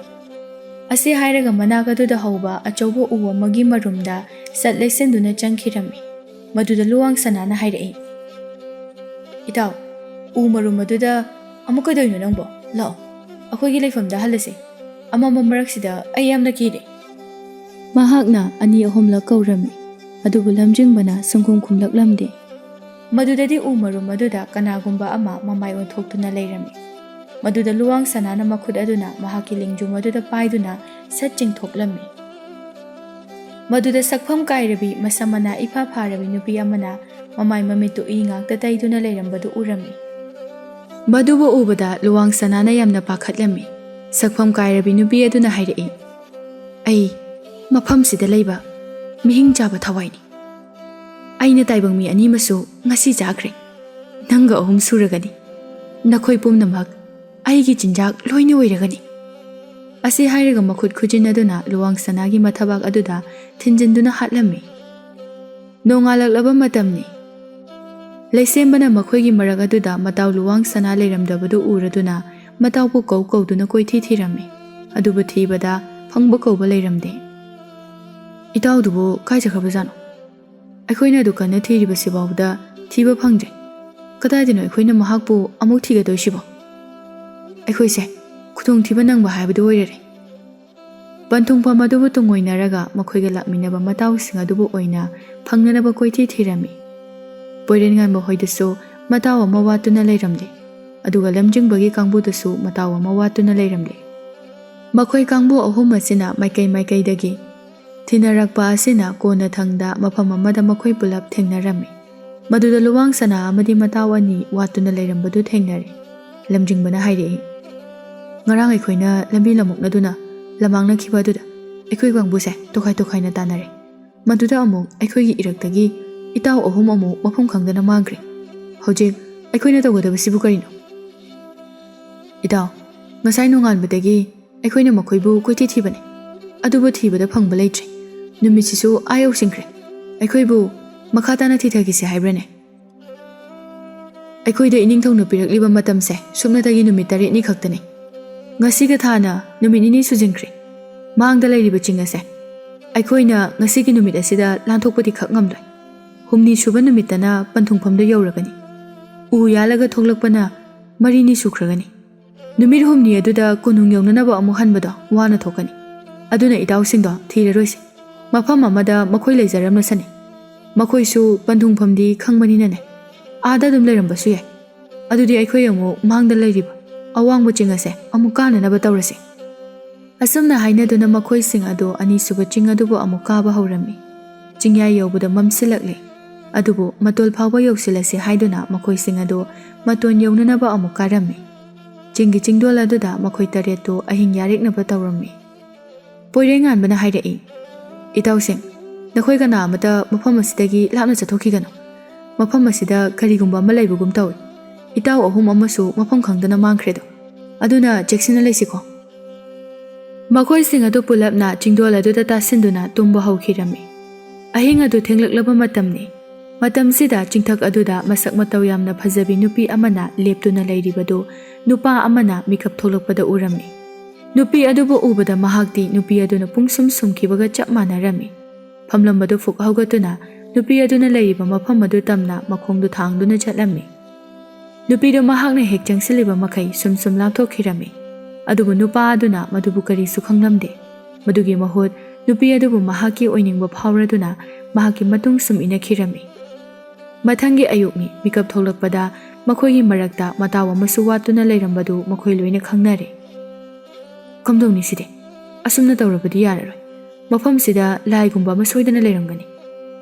ꯑꯁꯤ ꯍꯥꯏꯔꯒ ꯃꯅꯥꯛ ꯑꯗꯨꯗ ꯍꯧꯕ ꯑꯆꯧꯕ ꯎ ꯑꯃꯒꯤ ꯃꯔꯨꯝꯗ ꯁꯠ ꯂꯩꯁꯤꯟꯗꯨꯅ ꯆꯪꯈꯤꯔꯝꯃꯤ꯫ ꯃꯗꯨꯗ ꯂꯨꯋꯥꯡ ꯁꯅꯥꯅ ꯍꯥꯏꯔꯛꯏ, "ꯏꯇꯥꯎ, ꯎ ꯃꯔꯨꯝ ꯑꯗꯨꯗ ꯑꯃꯨꯛ ꯀꯩꯗꯧꯔꯤꯅꯣ ꯅꯪꯕꯣ? ꯂꯥꯛꯑꯣ, ꯑꯩꯈꯣꯏꯒꯤ ꯂꯩꯐꯝꯗ ꯍꯜꯂꯁꯤ꯫ ꯑꯃꯝꯕ ꯃꯔꯛꯁꯤꯗ ꯑꯩ ꯌꯥꯝꯅ ꯀꯤꯔꯦ꯫" ꯃꯍꯥꯛꯅ ꯑꯅꯤ ꯑꯍꯨꯝꯂꯛ ꯀꯧꯔꯝꯃꯤ, ꯑꯗꯨꯕꯨ ꯂꯝꯖꯤꯡꯕꯅ ꯁꯨꯡꯈꯨꯝ ꯈꯨꯝꯂꯛꯂꯝꯗꯦ꯫ ꯃꯗꯨꯗꯗꯤ ꯎ ꯃꯔꯨꯝ ꯑꯗꯨꯗ ꯀꯅꯥꯒꯨꯝꯕ ꯑꯃ ꯃꯃꯥꯏ ꯑꯣꯟꯊꯣꯛꯇꯨꯅ ꯂꯩꯔꯝꯃꯤ꯫ ꯃꯗꯨꯗ ꯂꯨꯋꯥꯡ ꯁꯅꯥꯅ ꯃꯈꯨꯠ ꯑꯗꯨꯅ ꯃꯍꯥꯛꯀꯤ ꯂꯦꯡꯖꯨꯝ ꯑꯗꯨꯗ ꯄꯥꯏꯗꯨꯅ ꯁꯠ ꯆꯤꯡꯊꯣꯛꯂꯝꯃꯤ꯫ ꯃꯗꯨꯗ ꯁꯛꯐꯝ ꯀꯥꯏꯔꯕꯤ, ꯃꯁꯝ ꯃꯅꯥ ꯏꯐꯥ ꯐꯥꯔꯕꯤ ꯅꯨꯄꯤ ꯑꯃꯅ ꯃꯃꯥꯏ ꯃꯃꯤꯠꯇꯨ ꯏ ꯉꯥꯛꯇ ꯇꯩꯗꯨꯅ ꯂꯩꯔꯝꯕꯗꯨ ꯎꯔꯝꯃꯤ꯫ ꯃꯗꯨꯕꯨ ꯎꯕꯗ ꯂꯨꯋꯥꯡ ꯁꯅꯥꯅ ꯌꯥꯝꯅ ꯄꯥꯈꯠꯂꯝꯃꯤ꯫ ꯁꯛꯐꯝ ꯀꯥꯏꯔꯕꯤ ꯅꯨꯄꯤ ꯑꯗꯨꯅ ꯍꯥꯏꯔꯛꯏ, "ꯑꯩ ꯃꯐꯝꯁꯤꯗ ꯂꯩꯕ ꯃꯤꯍꯤꯡ ꯆꯥꯕ ꯊꯋꯥꯏꯅꯤ꯫ ꯑꯩꯅ ꯇꯥꯏꯕꯪ ꯃꯤ ꯑꯅꯤꯃꯁꯨ ꯉꯁꯤ ꯆꯥꯈ꯭ꯔꯦ꯫ ꯅꯪꯒ ꯑꯍꯨꯝ ꯁꯨꯔꯒꯅꯤ꯫ ꯅꯈꯣꯏ ꯄꯨꯝꯅꯃꯛ ꯑꯩꯒꯤ ꯆꯤꯟꯖꯥꯛ ꯂꯣꯏꯅ ꯑꯣꯏꯔꯒꯅꯤ꯫" ꯑꯁꯤ ꯍꯥꯏꯔꯒ ꯃꯈꯨꯠ ꯈꯨꯖꯤꯟ ꯑꯗꯨꯅ ꯂꯨꯋꯥꯡ ꯁꯅꯥꯒꯤ ꯃꯊꯕꯥꯛ ꯑꯗꯨꯗ ꯊꯤꯟꯖꯤꯟꯗꯨꯅ ꯍꯥꯠꯂꯝꯃꯤ꯫ ꯅꯣꯡꯉꯥꯜꯂꯛꯂꯕ ꯃꯇꯝꯅꯤ꯫ ꯂꯩꯁꯦꯝꯕꯅ ꯃꯈꯣꯏꯒꯤ ꯃꯔꯛ ꯑꯗꯨꯗ ꯃꯇꯥꯎ ꯂꯨꯋꯥꯡ ꯁꯅꯥ ꯂꯩꯔꯝꯗꯕꯗꯨ ꯎꯔꯗꯨꯅ ꯃꯇꯥꯎꯕꯨ ꯀꯧ ꯀꯧꯗꯨꯅ ꯀꯣꯏꯊꯤ ꯊꯤꯔꯝꯃꯤ꯫ ꯑꯗꯨꯕꯨ ꯊꯤꯕꯗ ꯐꯪꯕ ꯀꯧꯕ ꯂꯩꯔꯝꯗꯦ꯫ "ꯏꯇꯥꯎꯗꯨꯕꯨ ꯀꯥꯏ ꯆꯠꯈ꯭ꯔꯕꯖꯥꯠꯅꯣ? ꯑꯩꯈꯣꯏꯅ ꯑꯗꯨ ꯀꯟꯅ ꯊꯤꯔꯤꯕꯁꯤꯐꯥꯎꯗ ꯊꯤꯕ ꯐꯪꯗ꯭ꯔꯦ꯫ ꯀꯗꯥꯏꯗꯅꯣ ꯑꯩꯈꯣꯏꯅ ꯃꯍꯥꯛꯄꯨ ꯑꯃꯨꯛ ꯊꯤꯒꯗꯣꯏꯁꯤꯕꯣ? ꯑꯩꯈꯣꯏꯁꯦ ꯈꯨꯗꯣꯡꯊꯤꯕ ꯅꯪꯕ ꯍꯥꯏꯕꯗꯨ ꯑꯣꯏꯔꯔꯦ꯫" ꯄꯟꯊꯨꯡꯐꯝ ꯑꯗꯨꯕꯨ ꯇꯨꯡꯑꯣꯏꯅꯔꯒ ꯃꯈꯣꯏꯒ ꯂꯥꯛꯃꯤꯟꯅꯕ ꯃꯇꯥꯎꯁꯤꯡ ꯑꯗꯨꯕꯨ ꯑꯣꯏꯅ ꯐꯪꯅꯅꯕ ꯀꯣꯏꯊꯤ ꯊꯤꯔꯝꯃꯤ꯫ ꯄꯣꯏꯔꯦꯟ ꯉꯥꯟꯕ ꯍꯣꯏꯗꯁꯨ ꯃꯇꯥꯎ ꯑꯃ ꯋꯥꯠꯇꯨꯅ ꯂꯩꯔꯝꯗꯦ, ꯑꯗꯨꯒ ꯂꯝꯖꯤꯡꯕꯒꯤ ꯀꯥꯡꯕꯨꯗꯁꯨ ꯃꯇꯥꯎ ꯑꯃ ꯋꯥꯠꯇꯨꯅ ꯂꯩꯔꯝꯗꯦ꯫ ꯃꯈꯣꯏ ꯀꯥꯡꯕꯨ ꯑꯍꯨꯝ ꯑꯁꯤꯅ ꯃꯥꯏꯀꯩ ꯃꯥꯏꯀꯩꯗꯒꯤ ꯊꯤꯅꯔꯛꯄ ꯑꯁꯤꯅ ꯀꯣꯟꯅꯊꯪꯗ ꯃꯐꯝ ꯑꯃꯗ ꯃꯈꯣꯏ ꯄꯨꯂꯞ ꯊꯦꯡꯅꯔꯝꯃꯤ꯫ ꯃꯗꯨꯗ ꯂꯨꯋꯥꯡ ꯁꯅꯥ ꯑꯃꯗꯤ ꯃꯇꯥꯎ ꯑꯅꯤ ꯋꯥꯠꯇꯨꯅ ꯂꯩꯔꯝꯕꯗꯨ ꯊꯦꯡꯅꯔꯦ꯫ ꯂꯝꯖꯤꯡꯕꯅ ꯍꯥꯏꯔꯛꯏ, "ꯉꯔꯥꯡ ꯑꯩꯈꯣꯏꯅ ꯂꯝꯕꯤ ꯂꯝꯃꯨꯛꯅꯗꯨꯅ ꯂꯃꯥꯡꯅꯈꯤꯕ ꯑꯗꯨꯗ ꯑꯩꯈꯣꯏ ꯀꯥꯡꯕꯨꯁꯦ ꯇꯣꯈꯥꯏ ꯇꯣꯈꯥꯏꯅ ꯇꯥꯟꯅꯔꯦ꯫ ꯃꯗꯨꯗ ꯑꯃꯨꯛ ꯑꯩꯈꯣꯏꯒꯤ ꯏꯔꯛꯇꯒꯤ ꯏꯇꯥꯎ ꯑꯍꯨꯝ ꯑꯃꯨꯛ ꯃꯐꯝ ꯈꯪꯗꯅ ꯃꯥꯡꯈ꯭ꯔꯦ꯫ ꯍꯧꯖꯤꯛ ꯑꯩꯈꯣꯏꯅ ꯇꯧꯒꯗꯕꯁꯤꯕꯨ ꯀꯔꯤꯅꯣ?" "ꯏꯇꯥꯎ, ꯉꯁꯥꯏ ꯅꯣꯡꯉꯥꯟꯕꯗꯒꯤ ꯑꯩꯈꯣꯏꯅ ꯃꯈꯣꯏꯕꯨ ꯀꯣꯏꯊꯤ ꯊꯤꯕꯅꯦ, ꯑꯗꯨꯕꯨ ꯊꯤꯕꯗ ꯐꯪꯕ ꯂꯩꯇ꯭ꯔꯦ꯫ ꯅꯨꯃꯤꯠꯁꯤꯁꯨ ꯑꯥ ꯌꯧꯁꯤꯟꯈ꯭ꯔꯦ꯫ ꯑꯩꯈꯣꯏꯕꯨ ꯃꯈꯥ ꯇꯥꯅ ꯊꯤꯊꯈꯤꯁꯤ ꯍꯥꯏꯕ꯭ꯔꯅꯦ? ꯑꯩꯈꯣꯏꯗ ꯏꯅꯤꯡꯊꯧꯅ ꯄꯤꯔꯛꯂꯤꯕ ꯃꯇꯝꯁꯦ ꯁꯨꯞꯅꯇꯒꯤ ꯅꯨꯃꯤꯠ ꯇꯔꯦꯠꯅꯤ ꯈꯛꯇꯅꯤ꯫ ꯉꯁꯤꯒ ꯊꯥꯅ ꯅꯨꯃꯤꯠ ꯅꯤꯅꯤ ꯁꯨꯖꯤꯟꯈ꯭ꯔꯦ꯫ ꯃꯥꯡꯗ ꯂꯩꯔꯤꯕ ꯆꯤꯡ ꯑꯁꯦ ꯑꯩꯈꯣꯏꯅ ꯉꯁꯤꯒꯤ ꯅꯨꯃꯤꯠ ꯑꯁꯤꯗ ꯂꯥꯟꯊꯣꯛꯄꯗꯤ ꯈꯛ ꯉꯝꯂꯣꯏ꯫ ꯍꯨꯝꯅꯤ ꯁꯨꯕ ꯅꯨꯃꯤꯠꯇꯅ ꯄꯟꯊꯨꯡꯐꯝꯗ ꯌꯧꯔꯒꯅꯤ꯫ ꯎ ꯌꯥꯜꯂꯒ ꯊꯣꯛꯂꯛꯄꯅ ꯃꯔꯤꯅꯤ ꯁꯨꯈ꯭ꯔꯒꯅꯤ꯫ ꯅꯨꯃꯤꯠ ꯍꯨꯝꯅꯤ ꯑꯗꯨꯗ ꯀꯣꯅꯨꯡ ꯌꯧꯅꯅꯕ ꯑꯃꯨꯛ ꯍꯟꯕꯗꯣ ꯋꯥꯅ ꯊꯣꯛꯀꯅꯤ꯫ ꯑꯗꯨꯅ ꯏꯇꯥꯎꯁꯤꯡꯗꯣ ꯊꯤꯔꯔꯣꯏꯁꯤ꯫ ꯃꯐꯝ ꯑꯃꯗ ꯃꯈꯣꯏ ꯂꯩꯖꯔꯝꯂꯁꯅꯤ꯫ ꯃꯈꯣꯏꯁꯨ ꯄꯟꯊꯨꯡꯐꯝꯗꯤ ꯈꯪꯕꯅꯤꯅꯅꯦ, ꯑꯥꯗ ꯑꯗꯨꯝ ꯂꯩꯔꯝꯕꯁꯨ ꯌꯥꯏ꯫ ꯑꯗꯨꯗꯤ ꯑꯩꯈꯣꯏ ꯑꯃꯨꯛ ꯃꯥꯡꯗ ꯂꯩꯔꯤꯕ ꯑꯋꯥꯡꯕ ꯆꯤꯡ ꯑꯁꯦ ꯑꯃꯨꯛ ꯀꯥꯅꯅꯕ ꯇꯧꯔꯁꯤ꯫ ꯑꯁꯨꯝꯅ ꯍꯥꯏꯅꯗꯨꯅ ꯃꯈꯣꯏꯁꯤꯡ ꯑꯗꯨ ꯑꯅꯤꯁꯨꯕ ꯆꯤꯡ ꯑꯗꯨꯕꯨ ꯑꯃꯨꯛ ꯀꯥꯕ ꯍꯧꯔꯝꯃꯤ꯫ ꯆꯤꯡꯌꯥꯏ ꯌꯧꯕꯗ ꯃꯝꯁꯤꯜꯂꯛꯂꯦ꯫ ꯑꯗꯨꯕꯨ ꯃꯇꯣꯜ ꯐꯥꯎꯕ ꯌꯧꯁꯤꯜꯂꯁꯤ ꯍꯥꯏꯗꯨꯅ ꯃꯈꯣꯏꯁꯤꯡ ꯑꯗꯨ ꯃꯇꯣꯟ ꯌꯧꯅꯅꯕ ꯑꯃꯨꯛ ꯀꯥꯔꯝꯃꯤ꯫ ꯆꯤꯡꯒꯤ ꯆꯤꯡꯗꯣꯜ ꯑꯗꯨꯗ ꯃꯈꯣꯏ ꯇꯔꯦꯠꯇꯨ ꯑꯍꯤꯡ ꯌꯥꯔꯦꯛꯅꯕ ꯇꯧꯔꯝꯃꯤ꯫ ꯄꯣꯏꯔꯩꯉꯥꯟꯕꯅ ꯍꯥꯏꯔꯛꯏ, "ꯏꯇꯥꯎꯁꯤꯡ, ꯅꯈꯣꯏ ꯀꯅꯥ ꯑꯃꯠꯇ ꯃꯐꯝ ꯑꯁꯤꯗꯒꯤ ꯂꯥꯞꯅ ꯆꯠꯊꯣꯛꯈꯤꯒꯅꯨ꯫ ꯃꯐꯝ ꯑꯁꯤꯗ ꯀꯔꯤꯒꯨꯝꯕ ꯑꯃ ꯂꯩꯕꯒꯨꯝ ꯇꯧꯏ꯫ ꯏꯇꯥꯎ ꯑꯍꯨꯝ ꯑꯃꯁꯨ ꯃꯐꯝ ꯈꯪꯗꯅ ꯃꯥꯡꯈ꯭ꯔꯦꯗꯣ꯫ ꯑꯗꯨꯅ ꯆꯦꯛꯁꯤꯟꯅ ꯂꯩꯁꯤꯀꯣ꯫" ꯃꯈꯣꯏꯁꯤꯡ ꯑꯗꯨ ꯄꯨꯂꯞꯅ ꯆꯤꯡꯗꯣꯜ ꯑꯗꯨꯗ ꯇꯥꯁꯤꯟꯗꯨꯅ ꯇꯨꯝꯕ ꯍꯧꯈꯤꯔꯝꯃꯤ꯫ ꯑꯍꯤꯡ ꯑꯗꯨ ꯊꯦꯡꯂꯛꯂꯕ ꯃꯇꯝꯅꯤ꯫ ꯃꯇꯝꯁꯤꯗ ꯆꯤꯡꯊꯛ ꯑꯗꯨꯗ ꯃꯁꯛ ꯃꯇꯧ ꯌꯥꯝꯅ ꯐꯖꯕꯤ ꯅꯨꯄꯤ ꯑꯃꯅ ꯂꯦꯞꯇꯨꯅ ꯂꯩꯔꯤꯕꯗꯨ ꯅꯨꯄꯥ ꯑꯃꯅ ꯃꯤꯀꯞ ꯊꯣꯛꯂꯛꯄꯗ ꯎꯔꯝꯃꯤ꯫ ꯅꯨꯄꯤ ꯑꯗꯨꯕꯨ ꯎꯕꯗ ꯃꯍꯥꯛꯇꯤ ꯅꯨꯄꯤ ꯑꯗꯨꯅ ꯄꯨꯡꯁꯨꯝ ꯁꯨꯝꯈꯤꯕꯒ ꯆꯞ ꯃꯥꯟꯅꯔꯝꯃꯤ꯫ ꯐꯝꯂꯝꯕꯗꯨ ꯐꯨꯛ ꯍꯧꯒꯠꯇꯨꯅ ꯅꯨꯄꯤ ꯑꯗꯨꯅ ꯂꯩꯔꯤꯕ ꯃꯐꯝ ꯑꯗꯨ ꯇꯝꯅ ꯃꯈꯣꯡꯗꯨ ꯊꯥꯡꯗꯨꯅ ꯆꯠꯂꯝꯃꯤ꯫ ꯅꯨꯄꯤꯗꯨ ꯃꯍꯥꯛꯅ ꯍꯦꯛ ꯆꯪꯁꯤꯜꯂꯤꯕ ꯃꯈꯩ ꯁꯨꯝ ꯁꯨꯝ ꯂꯥꯞꯊꯣꯛꯈꯤꯔꯝꯃꯤ꯫ ꯑꯗꯨꯕꯨ ꯅꯨꯄꯥ ꯑꯗꯨꯅ ꯃꯗꯨꯕꯨ ꯀꯔꯤꯁꯨ ꯈꯪꯂꯝꯗꯦ꯫ ꯃꯗꯨꯒꯤ ꯃꯍꯨꯠ ꯅꯨꯄꯤ ꯑꯗꯨꯕꯨ ꯃꯍꯥꯛꯀꯤ ꯑꯣꯏꯅꯤꯡꯕ ꯐꯥꯎꯔꯗꯨꯅ ꯃꯍꯥꯛꯀꯤ ꯃꯇꯨꯡ ꯁꯨꯝ ꯏꯅꯈꯤꯔꯝꯃꯤ꯫ ꯃꯊꯪꯒꯤ ꯑꯌꯨꯛꯅꯤ, ꯃꯤꯀꯞ ꯊꯣꯛꯂꯛꯄꯗ ꯃꯈꯣꯏꯒꯤ ꯃꯔꯛꯇ ꯃꯇꯥꯎ ꯑꯃꯁꯨ ꯋꯥꯠꯇꯨꯅ ꯂꯩꯔꯝꯕꯗꯨ ꯃꯈꯣꯏ ꯂꯣꯏꯅ ꯈꯪꯅꯔꯦ꯫ "ꯀꯝꯗꯧꯅꯤ ꯁꯤꯗꯤ? ꯑꯁꯨꯝꯅ ꯇꯧꯔꯕꯗꯤ ꯌꯥꯔꯔꯣꯏ꯫ ꯃꯐꯝꯁꯤꯗ ꯂꯥꯏꯒꯨꯝꯕ ꯑꯃ ꯁꯣꯏꯗꯅ ꯂꯩꯔꯝꯒꯅꯤ꯫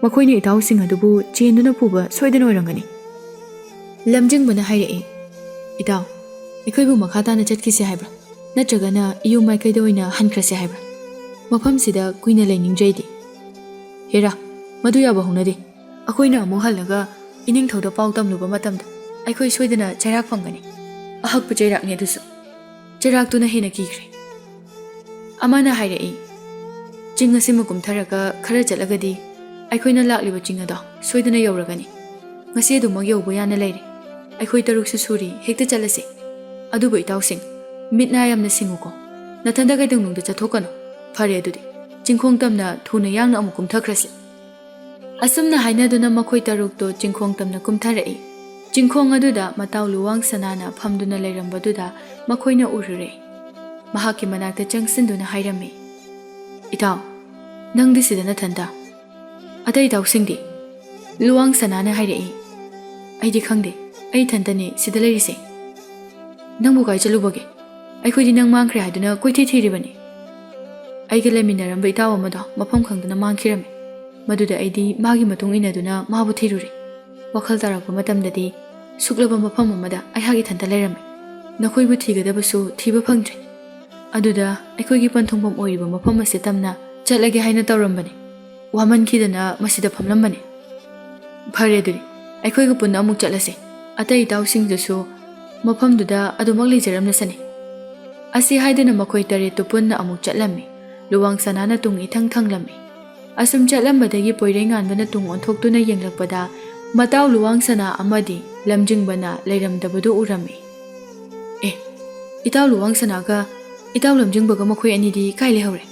ꯃꯈꯣꯏꯅ ꯏꯇꯥꯎꯁꯤꯡ ꯑꯗꯨꯕꯨ ꯆꯦꯟꯗꯨꯅ ꯄꯨꯕ ꯁꯣꯏꯗꯅ ꯑꯣꯏꯔꯝꯒꯅꯤ꯫" ꯂꯝꯖꯤꯡꯕꯅ ꯍꯥꯏꯔꯛꯏ, "ꯏꯇꯥꯎ, ꯑꯩꯈꯣꯏꯕꯨ ꯃꯈꯥ ꯇꯥꯅ ꯆꯠꯈꯤꯁꯤ ꯍꯥꯏꯕ꯭ꯔꯥ? ꯅꯠꯇ꯭ꯔꯒꯅ ꯏꯌꯨꯝ ꯃꯥꯏꯀꯩꯗ ꯑꯣꯏꯅ ꯍꯟꯈ꯭ꯔꯁꯤ ꯍꯥꯏꯕ꯭ꯔꯥ? ꯃꯐꯝꯁꯤꯗ ꯀꯨꯏꯅ ꯂꯩꯅꯤꯡꯗ꯭ꯔꯦ ꯑꯩꯗꯤ꯫" "ꯍꯦꯔꯥ, ꯃꯗꯨ ꯌꯥꯕ ꯍꯧꯅꯗꯦ꯫ ꯑꯩꯈꯣꯏꯅ ꯑꯃꯨꯛ ꯍꯜꯂꯒ ꯏꯅꯤꯡꯊꯧꯗ ꯄꯥꯎ ꯇꯝꯂꯨꯕ ꯃꯇꯝꯗ ꯑꯩꯈꯣꯏ ꯁꯣꯏꯗꯅ ꯆꯩꯔꯥꯛ ꯐꯪꯒꯅꯤ꯫ ꯑꯍꯛꯄ ꯆꯩꯔꯥꯛꯅꯤ ꯑꯗꯨꯁꯨ꯫ ꯆꯩꯔꯥꯛꯇꯨꯅ ꯍꯦꯟꯅ ꯀꯤꯈ꯭ꯔꯦ꯫" ꯑꯃꯅ ꯍꯥꯏꯔꯛꯏ, "ꯆꯤꯡ ꯑꯁꯤꯃ ꯀꯨꯝꯊꯔꯒ ꯈꯔ ꯆꯠꯂꯒꯗꯤ ꯑꯩꯈꯣꯏꯅ ꯂꯥꯛꯂꯤꯕ ꯆꯤꯡ ꯑꯗꯣ ꯁꯣꯏꯗꯅ ꯌꯧꯔꯒꯅꯤ꯫ ꯉꯁꯤ ꯑꯗꯨꯃꯛ ꯌꯧꯕ ꯌꯥꯅ ꯂꯩꯔꯦ꯫ ꯑꯩꯈꯣꯏ ꯇꯔꯨꯛꯁꯨ ꯁꯨꯔꯤ, ꯍꯦꯛꯇ ꯆꯠꯂꯁꯤ꯫ ꯑꯗꯨꯕꯨ ꯏꯇꯥꯎꯁꯤꯡ, ꯃꯤꯠ ꯅꯥ ꯌꯥꯝꯅ ꯁꯤꯡꯉꯨꯀꯣ꯫ ꯅꯊꯟꯗ ꯀꯩꯗꯧꯅꯨꯡꯗ ꯆꯠꯊꯣꯛꯀꯅꯨ꯫ ꯐꯔꯦ ꯑꯗꯨꯗꯤ, ꯆꯤꯡꯈꯣꯡ ꯇꯝꯅ ꯊꯨꯅ ꯌꯥꯡꯅ ꯑꯃꯨꯛ ꯀꯨꯝꯊꯈ꯭ꯔꯁꯤ꯫ ꯑꯁꯨꯝꯅ ꯍꯥꯏꯅꯗꯨꯅ ꯃꯈꯣꯏ ꯇꯔꯨꯛꯇꯣ ꯆꯤꯡꯈꯣꯡ ꯇꯝꯅ ꯀꯨꯝꯊꯔꯛꯏ꯫ ꯆꯤꯡꯈꯣꯡ ꯑꯗꯨꯗ ꯃꯇꯥꯎ ꯂꯨꯋꯥꯡ ꯁꯅꯥꯅ ꯐꯝꯗꯨꯅ ꯂꯩꯔꯝꯕꯗꯨꯗ ꯃꯈꯣꯏꯅ ꯎꯔꯨꯔꯦ꯫ ꯃꯍꯥꯛꯀꯤ ꯃꯅꯥꯛꯇ ꯆꯪꯁꯤꯟꯗꯨꯅ ꯍꯥꯏꯔꯝꯃꯤ, "ꯏꯇꯥꯎ, ꯅꯪꯗꯤ ꯁꯤꯗ ꯅꯊꯟꯇ?" "ꯑꯇꯩ ꯏꯇꯥꯎꯁꯤꯡꯗꯤ?" ꯂꯨꯋꯥꯡ ꯁꯅꯥꯅ ꯍꯥꯏꯔꯛꯏ, "ꯑꯩꯗꯤ ꯈꯪꯗꯦ, ꯑꯩ ꯏꯊꯟꯇꯅꯤ ꯁꯤꯗ ꯂꯩꯔꯤꯁꯦ꯫ ꯅꯪꯕꯨ ꯀꯥꯏ ꯆꯠꯂꯨꯕꯒꯦ? ꯑꯩꯈꯣꯏꯗꯤ ꯅꯪ ꯃꯥꯡꯈ꯭ꯔꯦ ꯍꯥꯏꯗꯨꯅ ꯀꯣꯏꯊꯤ ꯊꯤꯔꯤꯕꯅꯤ꯫ ꯑꯩꯒ ꯂꯩꯃꯤꯟꯅꯔꯝꯕ ꯏꯇꯥꯎ ꯑꯃꯗꯣ ꯃꯐꯝ ꯈꯪꯗꯅ ꯃꯥꯡꯈꯤꯔꯝꯃꯤ꯫ ꯃꯗꯨꯗ ꯑꯩꯗꯤ ꯃꯥꯒꯤ ꯃꯇꯨꯡ ꯏꯟꯅꯗꯨꯅ ꯃꯥꯕꯨ ꯊꯤꯔꯨꯔꯦ꯫ ꯋꯥꯈꯜ ꯇꯥꯔꯛꯄ ꯃꯇꯝꯗꯗꯤ ꯁꯨꯛꯂꯕ ꯃꯐꯝ ꯑꯃꯗ ꯑꯩꯍꯥꯛ ꯏꯊꯟꯇ ꯂꯩꯔꯝꯃꯤ꯫ ꯅꯈꯣꯏꯕꯨ ꯊꯤꯒꯗꯕꯁꯨ ꯊꯤꯕ ꯐꯪꯗ꯭ꯔꯦ꯫ ꯑꯗꯨꯗ ꯑꯩꯈꯣꯏꯒꯤ ꯄꯟꯊꯨꯡꯐꯝ ꯑꯣꯏꯔꯤꯕ ꯃꯐꯝ ꯑꯁꯤ ꯇꯝꯅ ꯆꯠꯂꯒꯦ ꯍꯥꯏꯅ ꯇꯧꯔꯝꯕꯅꯤ꯫ ꯋꯥꯃꯟꯈꯤꯗꯅ ꯃꯁꯤꯗ ꯐꯝꯂꯝꯕꯅꯤ꯫ ꯐꯔꯦ ꯑꯗꯨꯗꯤ, ꯑꯩꯈꯣꯏꯒ ꯄꯨꯟꯅ ꯑꯃꯨꯛ ꯆꯠꯂꯁꯦ꯫ ꯑꯇꯩ ꯏꯇꯥꯎꯁꯤꯡꯗꯨꯁꯨ ꯃꯐꯝꯗꯨꯗ ꯑꯗꯨꯃꯛ ꯂꯩꯖꯔꯝꯂꯁꯅꯤ꯫" ꯑꯁꯤ ꯍꯥꯏꯗꯨꯅ ꯃꯈꯣꯏ ꯇꯔꯦꯠꯇꯨ ꯄꯨꯟꯅ ꯑꯃꯨꯛ ꯆꯠꯂꯝꯃꯤ꯫ ꯂꯨꯋꯥꯡ ꯁꯅꯥꯅ ꯇꯨꯡ ꯏꯊꯪ ꯊꯪꯂꯝꯃꯤ꯫ ꯑꯁꯨꯝ ꯆꯠꯂꯝꯕꯗꯒꯤ ꯄꯣꯏꯔꯩꯉꯥꯟꯕꯅ ꯇꯨꯡ ꯑꯣꯟꯊꯣꯛꯇꯨꯅ ꯌꯦꯡꯂꯛꯄꯗ ꯃꯇꯥꯎ ꯂꯨꯋꯥꯡ ꯁꯅꯥ ꯑꯃꯗꯤ ꯂꯝꯖꯤꯡꯕꯅ ꯂꯩꯔꯝꯗꯕꯗꯨ ꯎꯔꯝꯃꯤ꯫ "ꯑꯦ, ꯏꯇꯥꯎ ꯂꯨꯋꯥꯡ ꯁꯅꯥꯒ ꯏꯇꯥꯎ ꯂꯝꯖꯤꯡꯕꯒ ꯃꯈꯣꯏ ꯑꯅꯤꯗꯤ ꯀꯥꯏ ꯂꯩꯍꯧꯔꯦ?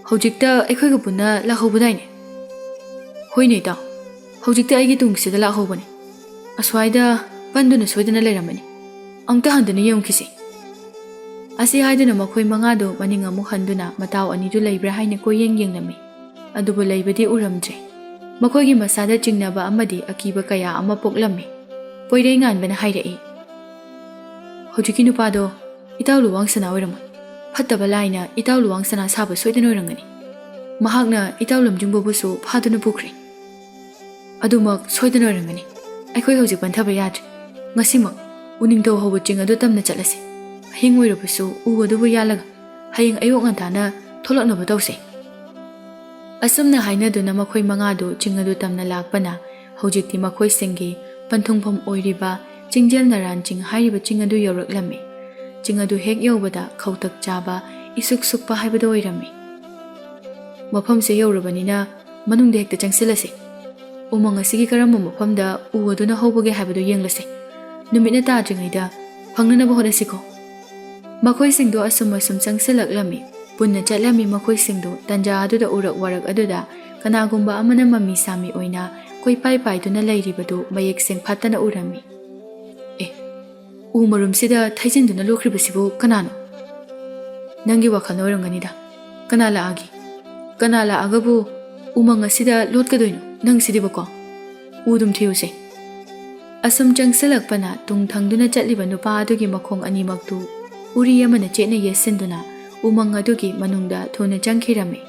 ꯍꯧꯖꯤꯛꯇ ꯑꯩꯈꯣꯏꯒ ꯄꯨꯟꯅ ꯂꯥꯛꯍꯧꯕꯗꯥꯏꯅꯦ?" "ꯍꯣꯏꯅꯦ ꯏꯇꯥꯎ, ꯍꯧꯖꯤꯛꯇ ꯑꯩꯒꯤ ꯇꯨꯡꯁꯤꯗ ꯂꯥꯛꯍꯧꯕꯅꯦ꯫ ꯑꯁ꯭ꯋꯥꯏꯗ ꯄꯟꯗꯨꯅ ꯁꯣꯏꯗꯅ ꯂꯩꯔꯝꯃꯅꯤ꯫ ꯑꯃꯨꯛꯇ ꯍꯟꯗꯨꯅ ꯌꯦꯡꯉꯨꯈꯤꯁꯤ꯫" ꯑꯁꯤ ꯍꯥꯏꯗꯨꯅ ꯃꯈꯣꯏ ꯃꯉꯥꯗꯨ ꯃꯅꯤꯡ ꯑꯃꯨꯛ ꯍꯟꯗꯨꯅ ꯃꯇꯥꯎ ꯑꯅꯤꯗꯨ ꯂꯩꯕ꯭ꯔꯥ ꯍꯥꯏꯅ ꯀꯣꯏꯌꯦꯡ ꯌꯦꯡꯂꯝꯃꯤ꯫ ꯑꯗꯨꯕꯨ ꯂꯩꯕꯗꯤ ꯎꯔꯝꯗ꯭ꯔꯦ꯫ ꯃꯈꯣꯏꯒꯤ ꯃꯁꯥꯗ ꯆꯤꯡꯅꯕ ꯑꯃꯗꯤ ꯑꯀꯤꯕ ꯀꯌꯥ ꯑꯃ ꯄꯣꯛꯂꯝꯃꯤ꯫ ꯄꯣꯏꯔꯩꯉꯥꯟꯕꯅ ꯍꯥꯏꯔꯛꯏ, "ꯍꯧꯖꯤꯛꯀꯤ ꯅꯨꯄꯥꯗꯣ ꯏꯇꯥꯎ ꯂꯨꯋꯥꯡ ꯁꯅꯥ ꯑꯣꯏꯔꯝꯃꯣꯏ꯫ ꯐꯠꯇꯕ ꯂꯥꯏꯅ ꯏꯇꯥꯎ ꯂꯨꯋꯥꯡ ꯁꯅꯥ ꯁꯥꯕ ꯁꯣꯏꯗꯅ ꯑꯣꯏꯔꯝꯒꯅꯤ꯫ ꯃꯍꯥꯛꯅ ꯏꯇꯥꯎ ꯂꯝꯖꯤꯡꯕꯕꯨꯁꯨ ꯐꯥꯗꯨꯅ ꯄꯨꯈ꯭ꯔꯦ꯫ ꯑꯗꯨꯃꯛ ꯁꯣꯏꯗꯅ ꯑꯣꯏꯔꯝꯒꯅꯤ꯫ ꯑꯩꯈꯣꯏ ꯍꯧꯖꯤꯛ ꯄꯟꯊꯕ ꯌꯥꯗ꯭ꯔꯦ꯫ ꯉꯁꯤꯃꯛ ꯎꯅꯤꯡꯊꯧ ꯍꯧꯕ ꯆꯤꯡ ꯑꯗꯨ ꯇꯝꯅ ꯆꯠꯂꯁꯤ꯫ ꯑꯍꯤꯡ ꯑꯣꯏꯔꯕꯁꯨ ꯎ ꯑꯗꯨꯕꯨ ꯌꯥꯜꯂꯒ ꯍꯌꯦꯡ ꯑꯌꯨꯛ ꯉꯟꯇꯥꯅ ꯊꯣꯛꯂꯛꯅꯕ ꯇꯧꯁꯦ꯫" ꯑꯁꯨꯝꯅ ꯍꯥꯏꯅꯗꯨꯅ ꯃꯈꯣꯏ ꯃꯉꯥꯗꯨ ꯆꯤꯡ ꯑꯗꯨ ꯇꯝꯅ ꯂꯥꯛꯄꯅ ꯍꯧꯖꯤꯛꯇꯤ ꯃꯈꯣꯏꯁꯤꯡꯒꯤ ꯄꯟꯊꯨꯡꯐꯝ ꯑꯣꯏꯔꯤꯕ ꯆꯤꯡꯖꯦꯜ ꯅꯔꯥꯟ ꯆꯤꯡ ꯍꯥꯏꯔꯤꯕ ꯆꯤꯡ ꯑꯗꯨ ꯌꯧꯔꯛꯂꯝꯃꯤ꯫ ꯆꯤꯡ ꯑꯗꯨ ꯍꯦꯛ ꯌꯧꯕꯗ ꯈꯧꯇꯛ ꯆꯥꯕ, ꯏꯁꯨꯛ ꯁꯨꯛꯄ ꯍꯥꯏꯕꯗꯨ ꯑꯣꯏꯔꯝꯃꯤ꯫ "ꯃꯐꯝꯁꯦ ꯌꯧꯔꯕꯅꯤꯅ ꯃꯅꯨꯡꯗ ꯍꯦꯛꯇ ꯆꯪꯁꯤꯜꯂꯁꯤ꯫ ꯎꯃꯪ ꯑꯁꯤꯒꯤ ꯀꯔꯝꯕ ꯃꯐꯝꯗ ꯎ ꯑꯗꯨꯅ ꯍꯧꯕꯒꯦ ꯍꯥꯏꯕꯗꯨ ꯌꯦꯡꯂꯁꯤ꯫ ꯅꯨꯃꯤꯠꯅ ꯇꯥꯗ꯭ꯔꯤꯉꯩꯗ ꯐꯪꯅꯅꯕ ꯍꯣꯠꯅꯁꯤꯀꯣ꯫" ꯃꯈꯣꯏꯁꯤꯡꯗꯨ ꯑꯁꯨꯝ ꯑꯁꯨꯝ ꯆꯪꯁꯤꯜꯂꯛꯂꯝꯃꯤ꯫ ꯄꯨꯟꯅ ꯆꯠꯂꯝꯃꯤ꯫ ꯃꯈꯣꯏꯁꯤꯡꯗꯨ ꯇꯟꯖꯥ ꯑꯗꯨꯗ ꯎꯔꯛ ꯋꯥꯔꯛ ꯑꯗꯨꯗ ꯀꯅꯥꯒꯨꯝꯕ ꯑꯃꯅ ꯃꯃꯤ ꯁꯥꯃꯤ ꯑꯣꯏꯅ ꯀꯣꯏꯄꯥꯏ ꯄꯥꯏꯗꯨꯅ ꯂꯩꯔꯤꯕꯗꯨ ꯃꯌꯦꯛ ꯁꯦꯡꯐꯥꯠꯇꯅ ꯎꯔꯝꯃꯤ꯫ "ꯑꯦ, ꯎ ꯃꯔꯨꯝꯁꯤꯗ ꯊꯩꯖꯤꯟꯗꯨꯅ ꯂꯣꯛꯈ꯭ꯔꯤꯕꯁꯤꯕꯨ ꯀꯅꯥꯅꯣ?" "ꯅꯪꯒꯤ ꯋꯥꯈꯜꯅ ꯑꯣꯏꯔꯝꯒꯅꯤꯗ꯫ ꯀꯅꯥ ꯂꯥꯛꯑꯒꯦ? ꯀꯅꯥ ꯂꯥꯛꯑꯒꯕꯨ ꯎꯃꯪ ꯑꯁꯤꯗ ꯂꯣꯠꯀꯗꯣꯏꯅꯣ? ꯅꯪꯁꯤꯗꯤꯕꯀꯣ꯫ ꯎ ꯑꯗꯨꯝ ꯊꯤꯌꯨꯁꯦ꯫" ꯑꯁꯨꯝ ꯆꯪꯁꯤꯜꯂꯛꯄꯅ ꯇꯨꯡ ꯊꯪꯗꯨꯅ ꯆꯠꯂꯤꯕ ꯅꯨꯄꯥ ꯑꯗꯨꯒꯤ ꯃꯈꯣꯡ ꯑꯅꯤꯃꯛꯇꯨ ꯎꯔꯤ ꯑꯃꯅ ꯆꯦꯠꯅ ꯌꯦꯠꯁꯤꯟꯗꯨꯅ ꯎꯃꯪ ꯑꯗꯨꯒꯤ ꯃꯅꯨꯡꯗ ꯊꯨꯅ ꯆꯪꯈꯤꯔꯝꯃꯤ꯫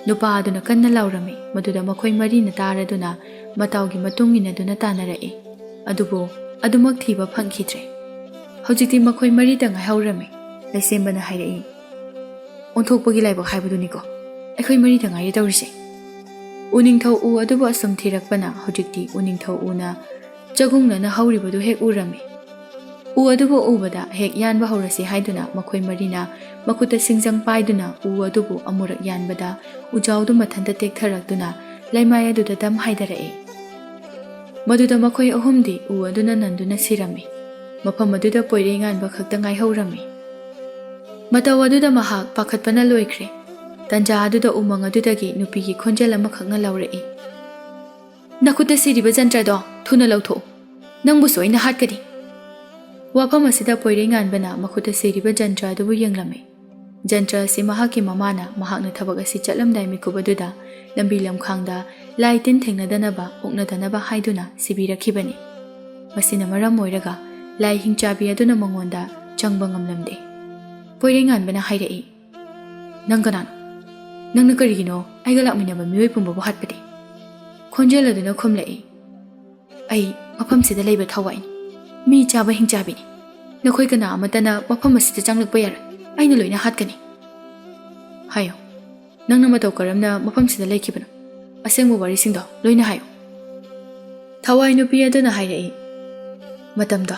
ꯅꯨꯄꯥ ꯑꯗꯨꯅ ꯀꯟꯅ ꯂꯥꯎꯔꯝꯃꯤ꯫ ꯃꯗꯨꯗ ꯃꯈꯣꯏ ꯃꯔꯤꯅ ꯇꯥꯔꯗꯨꯅ ꯃꯇꯥꯎꯒꯤ ꯃꯇꯨꯡ ꯏꯟꯅꯗꯨꯅ ꯇꯥꯅꯔꯛꯏ꯫ ꯑꯗꯨꯕꯨ ꯑꯗꯨꯃꯛ ꯊꯤꯕ ꯐꯪꯈꯤꯗ꯭ꯔꯦ꯫ ꯍꯧꯖꯤꯛꯇꯤ ꯃꯈꯣꯏ ꯃꯔꯤꯇ ꯉꯥꯏꯍꯧꯔꯝꯃꯤ꯫ ꯂꯩꯁꯦꯝꯕꯅ ꯍꯥꯏꯔꯛꯏ, "ꯑꯣꯟꯊꯣꯛꯄꯒꯤ ꯂꯥꯏꯕꯛ ꯍꯥꯏꯕꯗꯨꯅꯤꯀꯣ꯫ ꯑꯩꯈꯣꯏ ꯃꯔꯤꯇ ꯉꯥꯏꯔꯦ ꯇꯧꯔꯤꯁꯦ꯫" ꯎꯅꯤꯡꯊꯧ ꯎ ꯑꯗꯨꯕꯨ ꯑꯁꯨꯝ ꯊꯤꯔꯛꯄꯅ ꯍꯧꯖꯤꯛꯇꯤ ꯎꯅꯤꯡꯊꯧ ꯎꯅ ꯆꯒꯨꯡꯅꯅ ꯍꯧꯔꯤꯕꯗꯨ ꯍꯦꯛ ꯎꯔꯝꯃꯤ꯫ ꯎ ꯑꯗꯨꯕꯨ ꯎꯕꯗ ꯍꯦꯛ ꯌꯥꯟꯕ ꯍꯧꯔꯁꯤ ꯍꯥꯏꯗꯨꯅ ꯃꯈꯣꯏ ꯃꯔꯤꯅ ꯃꯈꯨꯠꯇ ꯁꯤꯡꯖꯪ ꯄꯥꯏꯗꯨꯅ ꯎ ꯑꯗꯨꯕꯨ ꯑꯃꯨꯔꯛ ꯌꯥꯟꯕꯗ ꯎꯖꯥꯎꯗꯨ ꯃꯊꯟꯇ ꯇꯦꯛꯊꯔꯛꯇꯨꯅ ꯂꯩꯃꯥꯏ ꯑꯗꯨꯗ ꯗꯝ ꯍꯥꯏꯗꯔꯛꯏ꯫ ꯃꯗꯨꯗ ꯃꯈꯣꯏ ꯑꯍꯨꯝꯗꯤ ꯎ ꯑꯗꯨꯅ ꯅꯟꯗꯨꯅ ꯁꯤꯔꯝꯃꯤ꯫ ꯃꯐꯝ ꯑꯗꯨꯗ ꯄꯣꯏꯔꯩ ꯉꯥꯟꯕ ꯈꯛꯇ ꯉꯥꯏꯍꯧꯔꯝꯃꯤ꯫ ꯃꯇꯧ ꯑꯗꯨꯗ ꯃꯍꯥꯛ ꯄꯥꯈꯠꯄꯅ ꯂꯣꯏꯈ꯭ꯔꯦ꯫ ꯇꯟꯖꯥ ꯑꯗꯨꯗ ꯎꯃꯪ ꯑꯗꯨꯗꯒꯤ ꯅꯨꯄꯤꯒꯤ ꯈꯣꯟꯖꯦꯜ ꯑꯃꯈꯛꯅ ꯂꯧꯔꯛꯏ, "ꯅꯈꯨꯠꯇ ꯁꯤꯔꯤꯕ ꯖꯟꯇ꯭ꯔꯗꯣ ꯊꯨꯅ ꯂꯧꯊꯣꯛꯎ꯫ ꯅꯪꯕꯨꯁꯨ ꯑꯩꯅ ꯍꯥꯠꯀꯅꯤ꯫" ꯋꯥꯐꯝ ꯑꯁꯤꯗ ꯄꯣꯏꯔꯩ ꯉꯥꯟꯕꯅ ꯃꯈꯨꯠꯇ ꯁꯤꯔꯤꯕ ꯖꯟꯇ꯭ꯔ ꯑꯗꯨꯕꯨ ꯌꯦꯡꯂꯝꯃꯤ꯫ ꯖꯟꯇ꯭ꯔ ꯑꯁꯤ ꯃꯍꯥꯛꯀꯤ ꯃꯃꯥꯅ ꯃꯍꯥꯛꯅ ꯊꯕꯛ ꯑꯁꯤ ꯆꯠꯂꯝꯗꯥꯏ ꯃꯤꯀꯨꯞ ꯑꯗꯨꯗ ꯂꯝꯕꯤ ꯂꯝꯈꯥꯡꯗ ꯂꯥꯏ ꯇꯤꯟ ꯊꯦꯡꯅꯗꯅꯕ, ꯑꯣꯛꯅꯗꯅꯕ ꯍꯥꯏꯗꯨꯅ ꯁꯤꯕꯤꯔꯛꯈꯤꯕꯅꯤ꯫ ꯃꯁꯤꯅ ꯃꯔꯝ ꯑꯣꯏꯔꯒ ꯂꯥꯏ ꯍꯤꯡꯆꯥꯕꯤ ꯑꯗꯨꯅ ꯃꯉꯣꯟꯗ ꯆꯪꯕ ꯉꯝꯂꯝꯗꯦ꯫ ꯄꯣꯏꯔꯩ ꯉꯥꯟꯕꯅ ꯍꯥꯏꯔꯛꯏ, "ꯅꯪ ꯀꯅꯥꯅꯣ? ꯅꯪꯅ ꯀꯔꯤꯒꯤꯅꯣ ꯑꯩꯒ ꯂꯥꯛꯃꯤꯟꯅꯕ ꯃꯤꯑꯣꯏ ꯄꯨꯝꯕꯕꯨ ꯍꯥꯠꯄꯗꯤ?" ꯈꯣꯟꯖꯦꯜ ꯑꯗꯨꯅ ꯈꯨꯝꯂꯛꯏ, "ꯑꯩ ꯃꯐꯝꯁꯤꯗ ꯂꯩꯕ ꯊꯋꯥꯏꯅꯤ, ꯃꯤ ꯆꯥꯕ ꯍꯤꯡꯆꯥꯕꯤꯅꯤ꯫ ꯅꯈꯣꯏ ꯀꯅꯥ ꯑꯃꯠꯇꯅ ꯃꯐꯝ ꯑꯁꯤꯗ ꯆꯪꯂꯛꯄ ꯌꯥꯔꯣꯏ, ꯑꯩꯅ ꯂꯣꯏꯅ ꯍꯥꯠꯀꯅꯤ꯫" "ꯍꯥꯏꯌꯨ, ꯅꯪꯅ ꯃꯇꯧ ꯀꯔꯝꯅ ꯃꯐꯝꯁꯤꯗ ꯂꯩꯈꯤꯕꯅꯣ? ꯑꯁꯦꯡꯕ ꯋꯥꯔꯤꯁꯤꯡꯗꯣ ꯂꯣꯏꯅ ꯍꯥꯏꯌꯨ꯫" ꯊꯋꯥꯏ ꯅꯨꯄꯤ ꯑꯗꯨꯅ ꯍꯥꯏꯔꯛꯏ, "ꯃꯇꯝꯗꯣ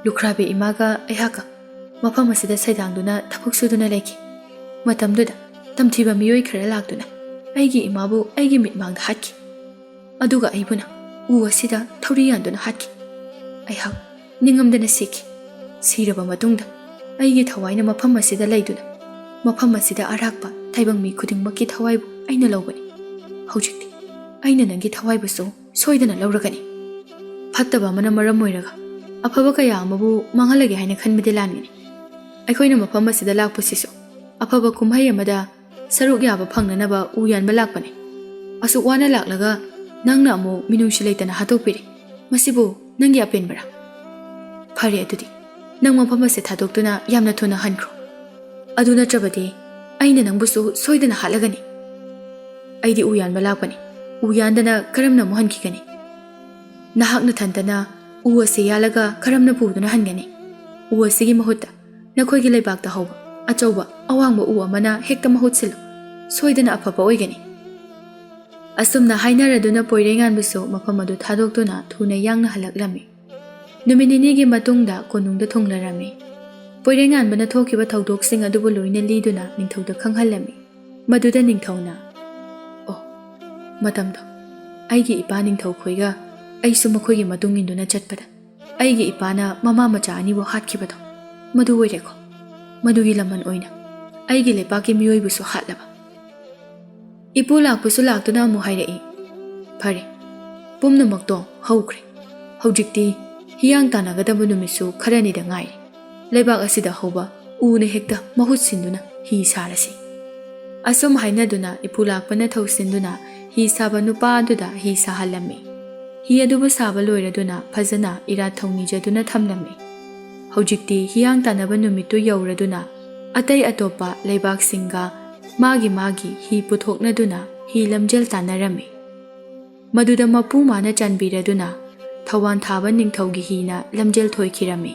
ꯂꯨꯈ꯭ꯔꯥꯕꯤ ꯏꯃꯥꯒ ꯑꯩꯍꯥꯛꯀ ꯃꯐꯝ ꯑꯁꯤꯗ ꯁꯩꯗꯥꯡꯗꯨꯅ ꯊꯕꯛ ꯁꯨꯗꯨꯅ ꯂꯩꯈꯤ꯫ ꯃꯇꯝꯗꯨꯗ ꯇꯝꯊꯤꯕ ꯃꯤꯑꯣꯏ ꯈꯔ ꯂꯥꯛꯇꯨꯅ ꯑꯩꯒꯤ ꯏꯃꯥꯕꯨ ꯑꯩꯒꯤ ꯃꯤꯠꯃꯥꯡꯗ ꯍꯥꯠꯈꯤ꯫ ꯑꯗꯨꯒ ꯑꯩꯕꯨꯅ ꯎ ꯑꯁꯤꯗ ꯊꯧꯔꯤ ꯌꯥꯟꯗꯨꯅ ꯍꯥꯠꯈꯤ꯫ ꯑꯩꯍꯥꯛ ꯅꯤꯡꯉꯝꯗꯅ ꯁꯤꯈꯤ꯫ ꯁꯤꯔꯕ ꯃꯇꯨꯡꯗ ꯑꯩꯒꯤ ꯊꯋꯥꯏꯅ ꯃꯐꯝ ꯑꯁꯤꯗ ꯂꯩꯗꯨꯅ, ꯃꯐꯝ ꯑꯁꯤꯗ ꯑꯔꯥꯛꯄ ꯇꯥꯏꯕꯪ ꯃꯤ ꯈꯨꯗꯤꯡꯃꯛꯀꯤ ꯊꯋꯥꯏꯕꯨ ꯑꯩꯅ ꯂꯧꯕꯅꯤ꯫ ꯍꯧꯖꯤꯛꯇꯤ ꯑꯩꯅ ꯅꯪꯒꯤ ꯊꯋꯥꯏꯕꯨꯁꯨ ꯁꯣꯏꯗꯅ ꯂꯧꯔꯒꯅꯤ꯫ ꯐꯠꯇꯕ ꯑꯃꯅ ꯃꯔꯝ ꯑꯣꯏꯔꯒ ꯑꯐꯕ ꯀꯌꯥ ꯑꯃꯕꯨ ꯃꯥꯡꯍꯜꯂꯒꯦ ꯍꯥꯏꯅ ꯈꯟꯕꯗꯤ ꯂꯥꯟꯒꯅꯤ꯫ ꯑꯩꯈꯣꯏꯅ ꯃꯐꯝ ꯑꯁꯤꯗ ꯂꯥꯛꯄꯁꯤꯁꯨ ꯑꯐꯕ ꯀꯨꯝꯍꯩ ꯑꯃꯗ ꯁꯔꯨꯛ ꯌꯥꯕ ꯐꯪꯅꯅꯕ ꯎ ꯌꯥꯟꯕ ꯂꯥꯛꯄꯅꯤ꯫ ꯑꯁꯨꯛ ꯋꯥꯅ ꯂꯥꯛꯂꯒ ꯅꯪꯅ ꯑꯃꯨꯛ ꯃꯤꯅꯨꯡꯁꯤ ꯂꯩꯇꯅ ꯍꯥꯠꯇꯣꯛꯄꯤꯔꯦ꯫ ꯃꯁꯤꯕꯨ ꯅꯪꯒꯤ ꯑꯄꯦꯟꯕꯔꯥ? ꯐꯔꯦ, ꯑꯗꯨꯗꯤ ꯅꯪ ꯃꯐꯝ ꯑꯁꯦ ꯊꯥꯗꯣꯛꯇꯨꯅ ꯌꯥꯝꯅ ꯊꯨꯅ ꯍꯟꯈ꯭ꯔꯣ꯫ ꯑꯗꯨ ꯅꯠꯇ꯭ꯔꯕꯗꯤ ꯑꯩꯅ ꯅꯪꯕꯨꯁꯨ ꯁꯣꯏꯗꯅ ꯍꯥꯠꯂꯒꯅꯤ꯫ ꯑꯩꯗꯤ ꯎ ꯌꯥꯟꯕ ꯂꯥꯛꯄꯅꯤ꯫ ꯎ ꯌꯥꯟꯗꯅ ꯀꯔꯝꯅ ꯑꯃꯨꯛ ꯍꯟꯈꯤꯒꯅꯤ? ꯅꯍꯥꯛ ꯅꯊꯟꯇꯅ ꯎ ꯑꯁꯤ ꯌꯥꯜꯂꯒ ꯀꯔꯝꯅ ꯄꯨꯗꯨꯅ ꯍꯟꯒꯅꯤ? ꯎ ꯑꯁꯤꯒꯤ ꯃꯍꯨꯠꯇ ꯅꯈꯣꯏꯒꯤ ꯂꯩꯕꯥꯛꯇ ꯍꯧꯕ ꯑꯆꯧꯕ ꯑꯋꯥꯡꯕ ꯎ ꯑꯃꯅ ꯍꯦꯛꯇ ꯃꯍꯨꯠ ꯁꯤꯜꯂꯨ꯫ ꯁꯣꯏꯗꯅ ꯑꯐꯕ ꯑꯣꯏꯒꯅꯤ꯫ ꯑꯁꯨꯝꯅ ꯍꯥꯏꯅꯔꯗꯨꯅ ꯄꯣꯏꯔꯩꯉꯥꯟꯕꯁꯨ ꯃꯐꯝ ꯑꯗꯨ ꯊꯥꯗꯣꯛꯇꯨꯅ ꯊꯨꯅ ꯌꯥꯡꯅ ꯍꯜꯂꯛꯂꯝꯃꯤ꯫ ꯅꯨꯃꯤꯠ ꯅꯤꯅꯤꯒꯤ ꯃꯇꯨꯡꯗ ꯀꯣꯅꯨꯡꯗ ꯊꯨꯡꯂꯔꯝꯃꯤ꯫ ꯄꯣꯏꯔꯩꯉꯥꯟꯕꯅ ꯊꯣꯛꯈꯤꯕ ꯊꯧꯗꯣꯛꯁꯤꯡ ꯑꯗꯨꯕꯨ ꯂꯣꯏꯅ ꯂꯤꯗꯨꯅ ꯅꯤꯡꯊꯧꯗ ꯈꯪꯍꯜꯂꯝꯃꯤ꯫ ꯃꯗꯨꯗ ꯅꯤꯡꯊꯧꯅ, "ꯑꯣ, ꯃꯇꯝꯗꯣ, ꯑꯩꯒꯤ ꯏꯄꯥ ꯅꯤꯡꯊꯧ ꯈꯣꯏꯒ ꯑꯩꯁꯨ ꯃꯈꯣꯏꯒꯤ ꯃꯇꯨꯡ ꯏꯟꯗꯨꯅ ꯆꯠꯄꯗ ꯑꯩꯒꯤ ꯏꯄꯥꯅ ꯃꯃꯥ ꯃꯆꯥ ꯑꯅꯤꯕꯨ ꯍꯥꯠꯈꯤꯕꯗꯣ, ꯃꯗꯨ ꯑꯣꯏꯔꯦꯀꯣ꯫ ꯃꯗꯨꯒꯤ ꯂꯃꯟ ꯑꯣꯏꯅ ꯑꯩꯒꯤ ꯂꯩꯄꯥꯛꯀꯤ ꯃꯤꯑꯣꯏꯕꯨꯁꯨ ꯍꯥꯠꯂꯕ꯫" ꯏꯄꯨ ꯂꯥꯛꯄꯁꯨ ꯂꯥꯛꯇꯨꯅ ꯑꯃꯨꯛ ꯍꯥꯏꯔꯛꯏ, "ꯐꯔꯦ, ꯄꯨꯝꯅꯃꯛꯇꯣ ꯍꯧꯈ꯭ꯔꯦ꯫ ꯍꯧꯖꯤꯛꯇꯤ ꯍꯤꯌꯥꯡ ꯇꯥꯟꯅꯒꯗꯕ ꯅꯨꯃꯤꯠꯁꯨ ꯈꯔꯅꯤꯗ ꯉꯥꯏꯔꯦ꯫ ꯂꯩꯕꯥꯛ ꯑꯁꯤꯗ ꯍꯧꯕ ꯎꯅ ꯍꯦꯛꯇ ꯃꯍꯨꯠ ꯁꯤꯟꯗꯨꯅ ꯍꯤ ꯁꯥꯔꯁꯤ꯫" ꯑꯁꯨꯝ ꯍꯥꯏꯅꯗꯨꯅ ꯏꯄꯨ ꯂꯥꯛꯄꯅ ꯊꯧꯁꯤꯟꯗꯨꯅ ꯍꯤ ꯁꯥꯕ ꯅꯨꯄꯥ ꯑꯗꯨꯗ ꯍꯤ ꯁꯥꯍꯜꯂꯝꯃꯤ꯫ ꯍꯤ ꯑꯗꯨꯕꯨ ꯁꯥꯕ ꯂꯣꯏꯔꯗꯨꯅ ꯐꯖꯅ ꯏꯔꯥꯠ ꯊꯧꯅꯤꯖꯗꯨꯅ ꯊꯝꯂꯝꯃꯤ꯫ ꯍꯧꯖꯤꯛꯇꯤ ꯍꯤꯌꯥꯡ ꯇꯥꯟꯅꯕ ꯅꯨꯃꯤꯠꯇꯨ ꯌꯧꯔꯗꯨꯅ ꯑꯇꯩ ꯑꯇꯣꯞꯄ ꯂꯩꯕꯥꯛꯁꯤꯡꯒ ꯃꯥꯒꯤ ꯃꯥꯒꯤ ꯍꯤ ꯄꯨꯊꯣꯛꯅꯗꯨꯅ ꯍꯤ ꯂꯝꯖꯦꯜ ꯇꯥꯟꯅꯔꯝꯃꯤ꯫ ꯃꯗꯨꯗ ꯃꯄꯨ ꯃꯥꯅ ꯆꯥꯟꯕꯤꯔꯗꯨꯅ ꯊꯧꯋꯥꯟ ꯊꯥꯕ ꯅꯤꯡꯊꯧꯒꯤ ꯍꯤꯅ ꯂꯝꯖꯦꯜ ꯊꯣꯏꯈꯤꯔꯝꯃꯤ꯫